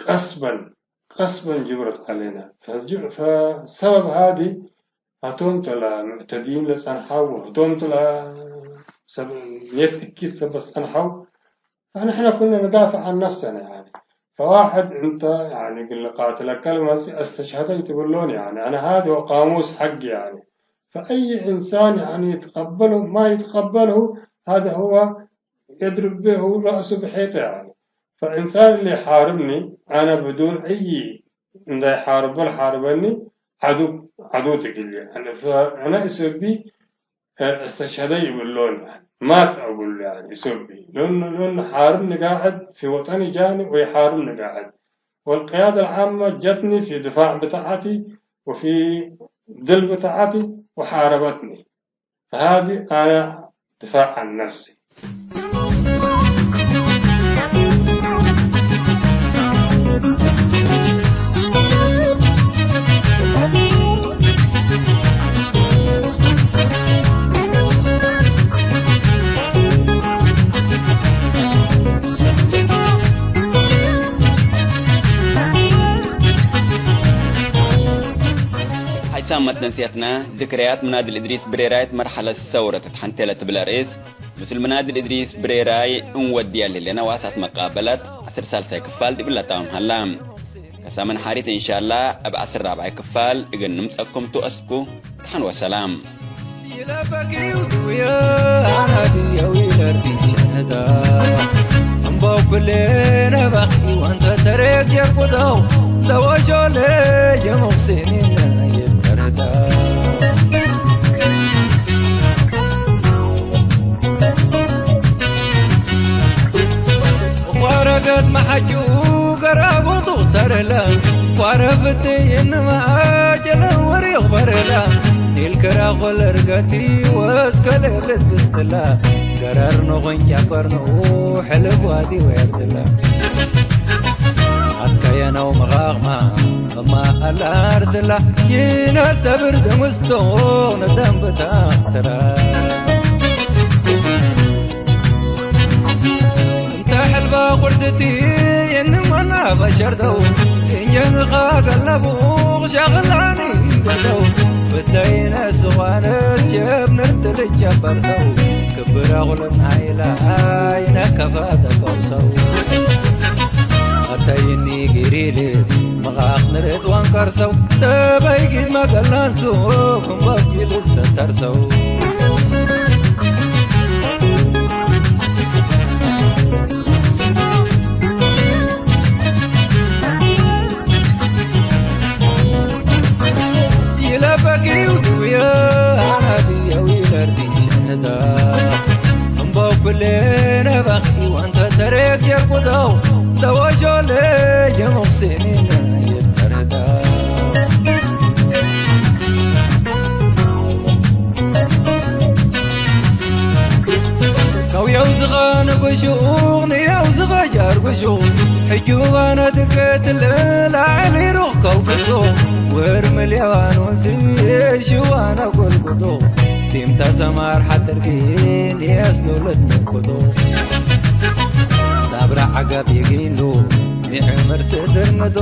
ቀስበን፣ ቀስበን ጅብረት ዐሌና። ፈጅ-፣ ፈሰበብ ሀዚ፣ ህቶም ተ ለሙዕተዲን ለጸንሐው፣ ወህቶም ተ ለሰብ-፣ ኔት እኪት ሰበት ጸንሐው፣ ፈንሕነ ኩነ ንዳፍዕ ዐን ነፍሰነ፣ ያኒ። ፈዋሕድ እንተ፣ ያኒ፣ እግል ልቃትለከ ለመጽእ አስተሽሀደ ኢትብሎን፣ ያኒ። አነ ሀዚ ወቃሙስ ሐቅ፣ ያኒ። ፈአይ እንሳን፣ ያኒ፣ ይትቀበሉ ማ ይትቀበልሁ፣ ሀዛ ሁወ የድርብ ቤሁ ረእሱ ብሔጠ፣ ያኒ። ፈእንሳን እሊ ሓርብኒ፣ አነ ብዱን እይ እንዴ ሓርቦ ለሓርበኒ ዐዱ፣ ዐዱ ትግል፣ ያኒ። ፈአነ እሶቢ እስተሽሀደ ይብሎን፣ ያኒ። ማት አጉል፣ ያኒ፣ እሶቢ። ሎን፣ ሎን ሓርብ ንጋዕድ ፊ ወጠኒ ጃኒ ወይሓርብ ንጋዕድ። ወልቅያደ ለዓመ ጀትኒ ፊ ድፋዕ ብታዐቲ ወፊ ድል ብታዐቲ ወሓረበትኒ። ፈሃዚ አነ ድፋዕ ዐን ነፍሲ። ሐይሳም መትነስየትነ፣ ዝክርያት ምናድል እድሪስ ብሬራይት መርሐለት ሰውረት እት ሐንቴ ለትብል አርእስ፣ ምስል ምናድል እድሪስ ብሬራይ እንወድየ ለህሌነ ዋሳት መቃበለት ዐስር ሳልሳይ ክፋል ዲብለ ታምም ሀላ። ከሳምን ሐሪት እንሻላ እብ ዐስር ራብዓይ ክፋል እግል ንምጸኩም ቱ። አስኩ ደሐን ወሰላም። ቋረገት መሓጩ ገራቡ ዱክተርለ፣ ቋረፍቲ እንመ አጀለ ወሪቅ በርለ፣ ኒል ክራቆ ለርገቲ ወእስከ ለብት ብስትለ፣ ገረር ንቁኝ ጨበርኑ ሕልብ ዋዲ ወየርትለ። አትከየነው መቃቅማ እማ አላርትለ፣ ይነሰብር ደምስቶ ነደንብታ ትረ። እንተ ሕልባ ቁርድቲ የንመና በሸርደው፣ እንጀንኻ ገለቡ ሸቕላኒ ገደው፣ ብደይነ ስዋነት ሸብ ንርት ልጨበር ሰው፣ ክብረ ቁልን ሀይለ አይነ ከፋ ተፈውሰው። አተይኒ ግሪል መኻኽ ንርት ወንቀርሰው፣ ተበይጊት መገላንሱ፣ ክንበብ ይልሰተርሰው። ይለበኪው ዱየ አናድየው ይለርዲ ሸንዳ። እምበው ኩሌነ በኺ ወንተ ተሬክ የርቁደው፣ ተወሾለ የሙክሲኒነ ይተረዳ። ከውየው ዝኸ ንጉሹ፣ ንየው ዝኸ ጃርጉሹ፣ ሕጁ ባነ ድገትለ ላዕሊ ሩኽ ከውክሶ፣ ወርሚ ሌዋኖስ ሽዋነ ጎልጉዶ፣ ቲምታ ሰማር ሐድር ጊን የስኑ ልትንኩቱ። ሳብራ ዐገብ ይጊኑ ኒዕምር ስድር ምቱ።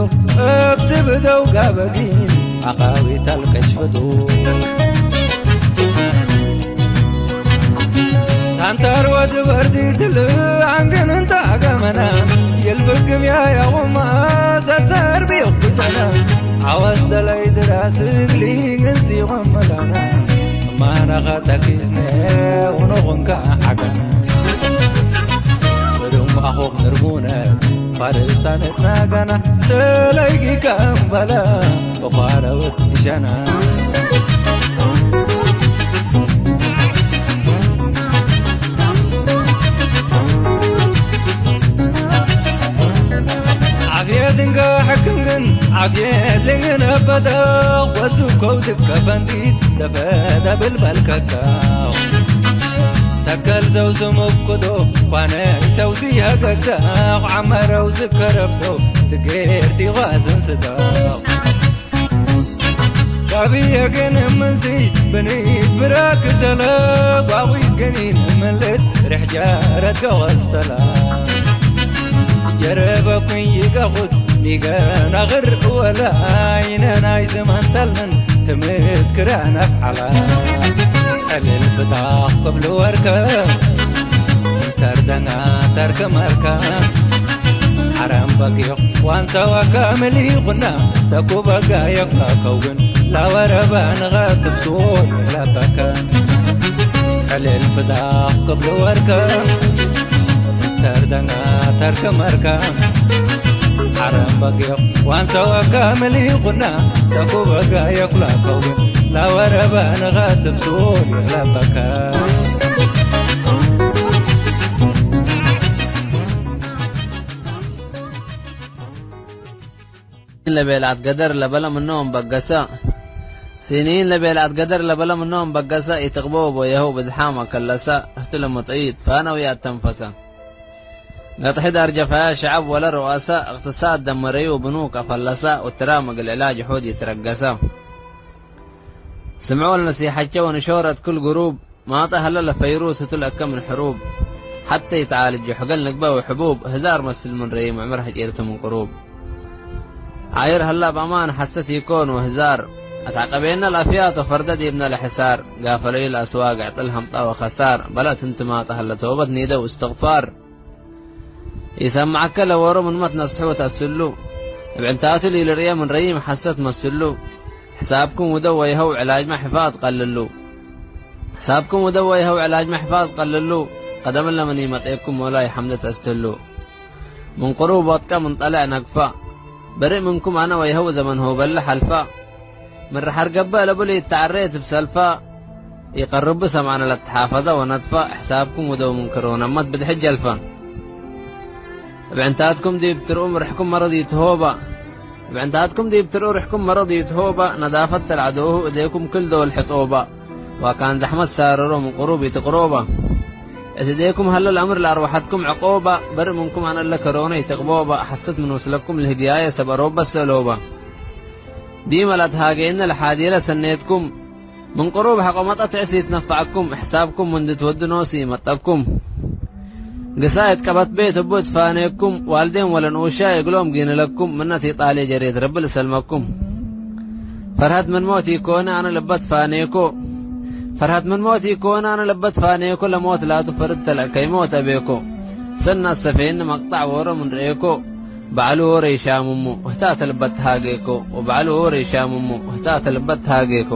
እብ ስብደው ጋበ ጊን አቃዊት አልቀሽፍቱ። ታንታር ወድ በርዲት ለአንገን እንተ አገመና። የልብግም ያያውማ ሰተር ቢቁተና። አወስ ደላይ ድራስ እግሊ ግንዚ ወመላና። ማናኻ ተኪስነ ወኖኽንካ ሐቀና። ወደም አኾክ ንርሙነ ፋርሳነት ናጋና። ተለይጊካ እምበለ ወፋረውት ሸና። ዓፍየት እንገ ሕክም ግን ዓፍየት ልንግነበደ ወሱ ከውትከ ፈንዲት ተፈደ ብልበልከካ። ተከል ዘው ስምክዶ ኳነ ሰው ሲያገጋ ዓመረው ዝከረብዶ ትጌር ቲጓዝን ስደው። ጋብየ ግን ምንዚ ብንት ብራክ ዘለ ጓዊ ግኒን ምልት ርሕ ጀረት ገወስተላ። ጀረበኩኝ ይገኹት ኒገ ናግር ወለ አይነ ናይ ዘመን ተልምን ትምት ክረ ነፍዓላ። ዕልል ብጣኽ ክብሉ ወርከ ተርደና ተርክ መርከ። ሐረም በጊዕ ዋንሳዋ ካምል ይኹና ተኩበጋ የኳከው ግን ላወረበ ንኸትብ ሱር ለበከ። ዕልል ብጣኽ ክብሉ ወርከ ተርደና ተርክ መርከ። ሐረም በጊዕ ዋንሳዋ ካምል ይኹና ተኩበጋ የኩላከው ግን ላወረበ ንኸትብ ሱር ለበከ። ለቤልዓት ገደር ለበለ ምኖም በገሰ። ሲኒን ለቤልዓት ገደር ለበለ ምኖም በገሰ። ኢትቅበው ቦየሀው ብዝሓም አከለሰ። እህቱ ለመጠይት ፋነዊ አተንፈሰ። ገጥሒ ዳር ጀፋያ ሸዐብ ወለ ረዋሰ። እቅትሳድ ደመረዩ ብኑክ አፈለሰ። ወትራም እግል ዕላጅ ሑድ ይትረገሰ። ስምዖ ለነሲሐቼ ወንሾረት ክል ግሩብ። ማጠ ሀለ ለፈይሩስ እቱ ለአከ ምን ሕሩብ። ሐቴ ይተዓልጅ ሑገል ንግበ ወሕቡብ። ህዛር መስል ምን ረይም ዕምር ሐጪርቱ ምን ቅሩብ። ዓይር ሀላ በአማን ሐሰት ኢኮን ወህዛር። አትዐቀቤነ ለአፍያት ወፈርደ ዲብነ ለሕሳር። ጋፈለዩ ለአስዋግ ዕጥል ሐምጣ ወከሳር። በለት እንቱ ማጠ ሀለ ተውበት ኒደ ወእስትግፋር። ኢሰምዐከ ለወሮ ምንመ ትነስሑ ወተአስሉ። እብ ዕንታቱ ሊልርእየ ምን ረይም ሐሰት መስሉ። ሕሳብኩም ውደው ወይሀው ዕላጅመ ሕፋዝ ቀልሉ። ሕሳብኩም ውደው ወይሀው ዕላጅመ ሕፋዝ ቀልሉ። ቀደም ለምን ኢመጤኩም ሞላይ ሐምድ ተስትሉ። ምን ቅሩብ ወጥቀ ምን ጠለዕ ነግፋ። በርእ ምንኩም አነ ወይሀው ዘመን ሆበለ ሐልፋ። ምን ረሐር ገብእ ለቡ ለኢተዐሬ እት ብሰልፋ። ኢቀርቡ ሰምዐነ ለተሓፈዘ ወነድፋ። ሕሳብኩም ውደው ምን ክሮነ እመት ብድሕት ጀልፋ። እብ ዕንታትኩም ዲብ ትርኡ ርሕኩም መረድ ኢትሆባ። እብ ዕንታትኩም ዲብ ትርኡ ርሕኩም መረድ ኢትሆባ። ነዳፈት ተልዐዶሁ እዴኩም ክል ዶል ሕጦባ። ዋካን ዘሕመት ሳረሮ ምን ቅሩብ ኢትቅሮባ። እት እዴኩም ሀለ ለአምር ለአርወሐትኩም ዕቆባ። በርእ ምንኩም አነ እለ ከሮነ ኢትቅቦባ። ሐሰት ምን ወስለኩም ለህግያየ ሰብ አሮበት ሰእሎባ። ዲመ ለአትሃጌነ ለሓዴለ ሰኔትኩም። ምን ቅሩብ ሐቆ መጠት ዕስ ኢትነፈዐኩም። ሕሳብኩም ምንዲ ትወዱ ኖስ ኢመጠኩም። ግሳየት ቀበት ቤት እቡ እትፋኔኩም። ዋልዴን ወለንኡሻይ እግሎም ጊንለኩም። ምነት ኢጣልየ ጀሬት ረቢ ልሰልመኩም። ፈርሀት ምን ሞት ኢኮነ አነ ልበ ትፋኔኮ። ፈርሀት ምን ሞት ኢኮነ አነ ልበ ትፋኔኮ። ለሞት ላቱ ፈርድ ተለአከይ ሞት አቤኮ። ሰና ሰፌን መቅጣዕ ዎሮ ምን ረኤኮ። በዐሉ ዎሮ ይሻምሙ ህታ ተልበት ሃጌኮ። ወበዐሉ ዎሮ ይሻምሙ ህታ ተልበት ሃጌኮ።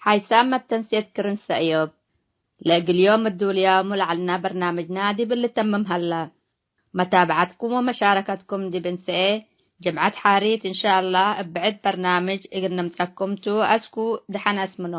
ሓይሳም መተንሴት ክርን ሰእዮብ። ለእግል ዮም እዱልያሙ ለዐልና በርናምጅና ዲብ ልተምም ሀላ። መታብዐትኩም ወመሻረከትኩም ዲብ እንሰኤ ጅምዐት ሓሪት እንሻአላህ እብ ብዕድ በርናምጅ እግል ንምጸኩም ቱ። አስኩ ደሐን አስምኖ።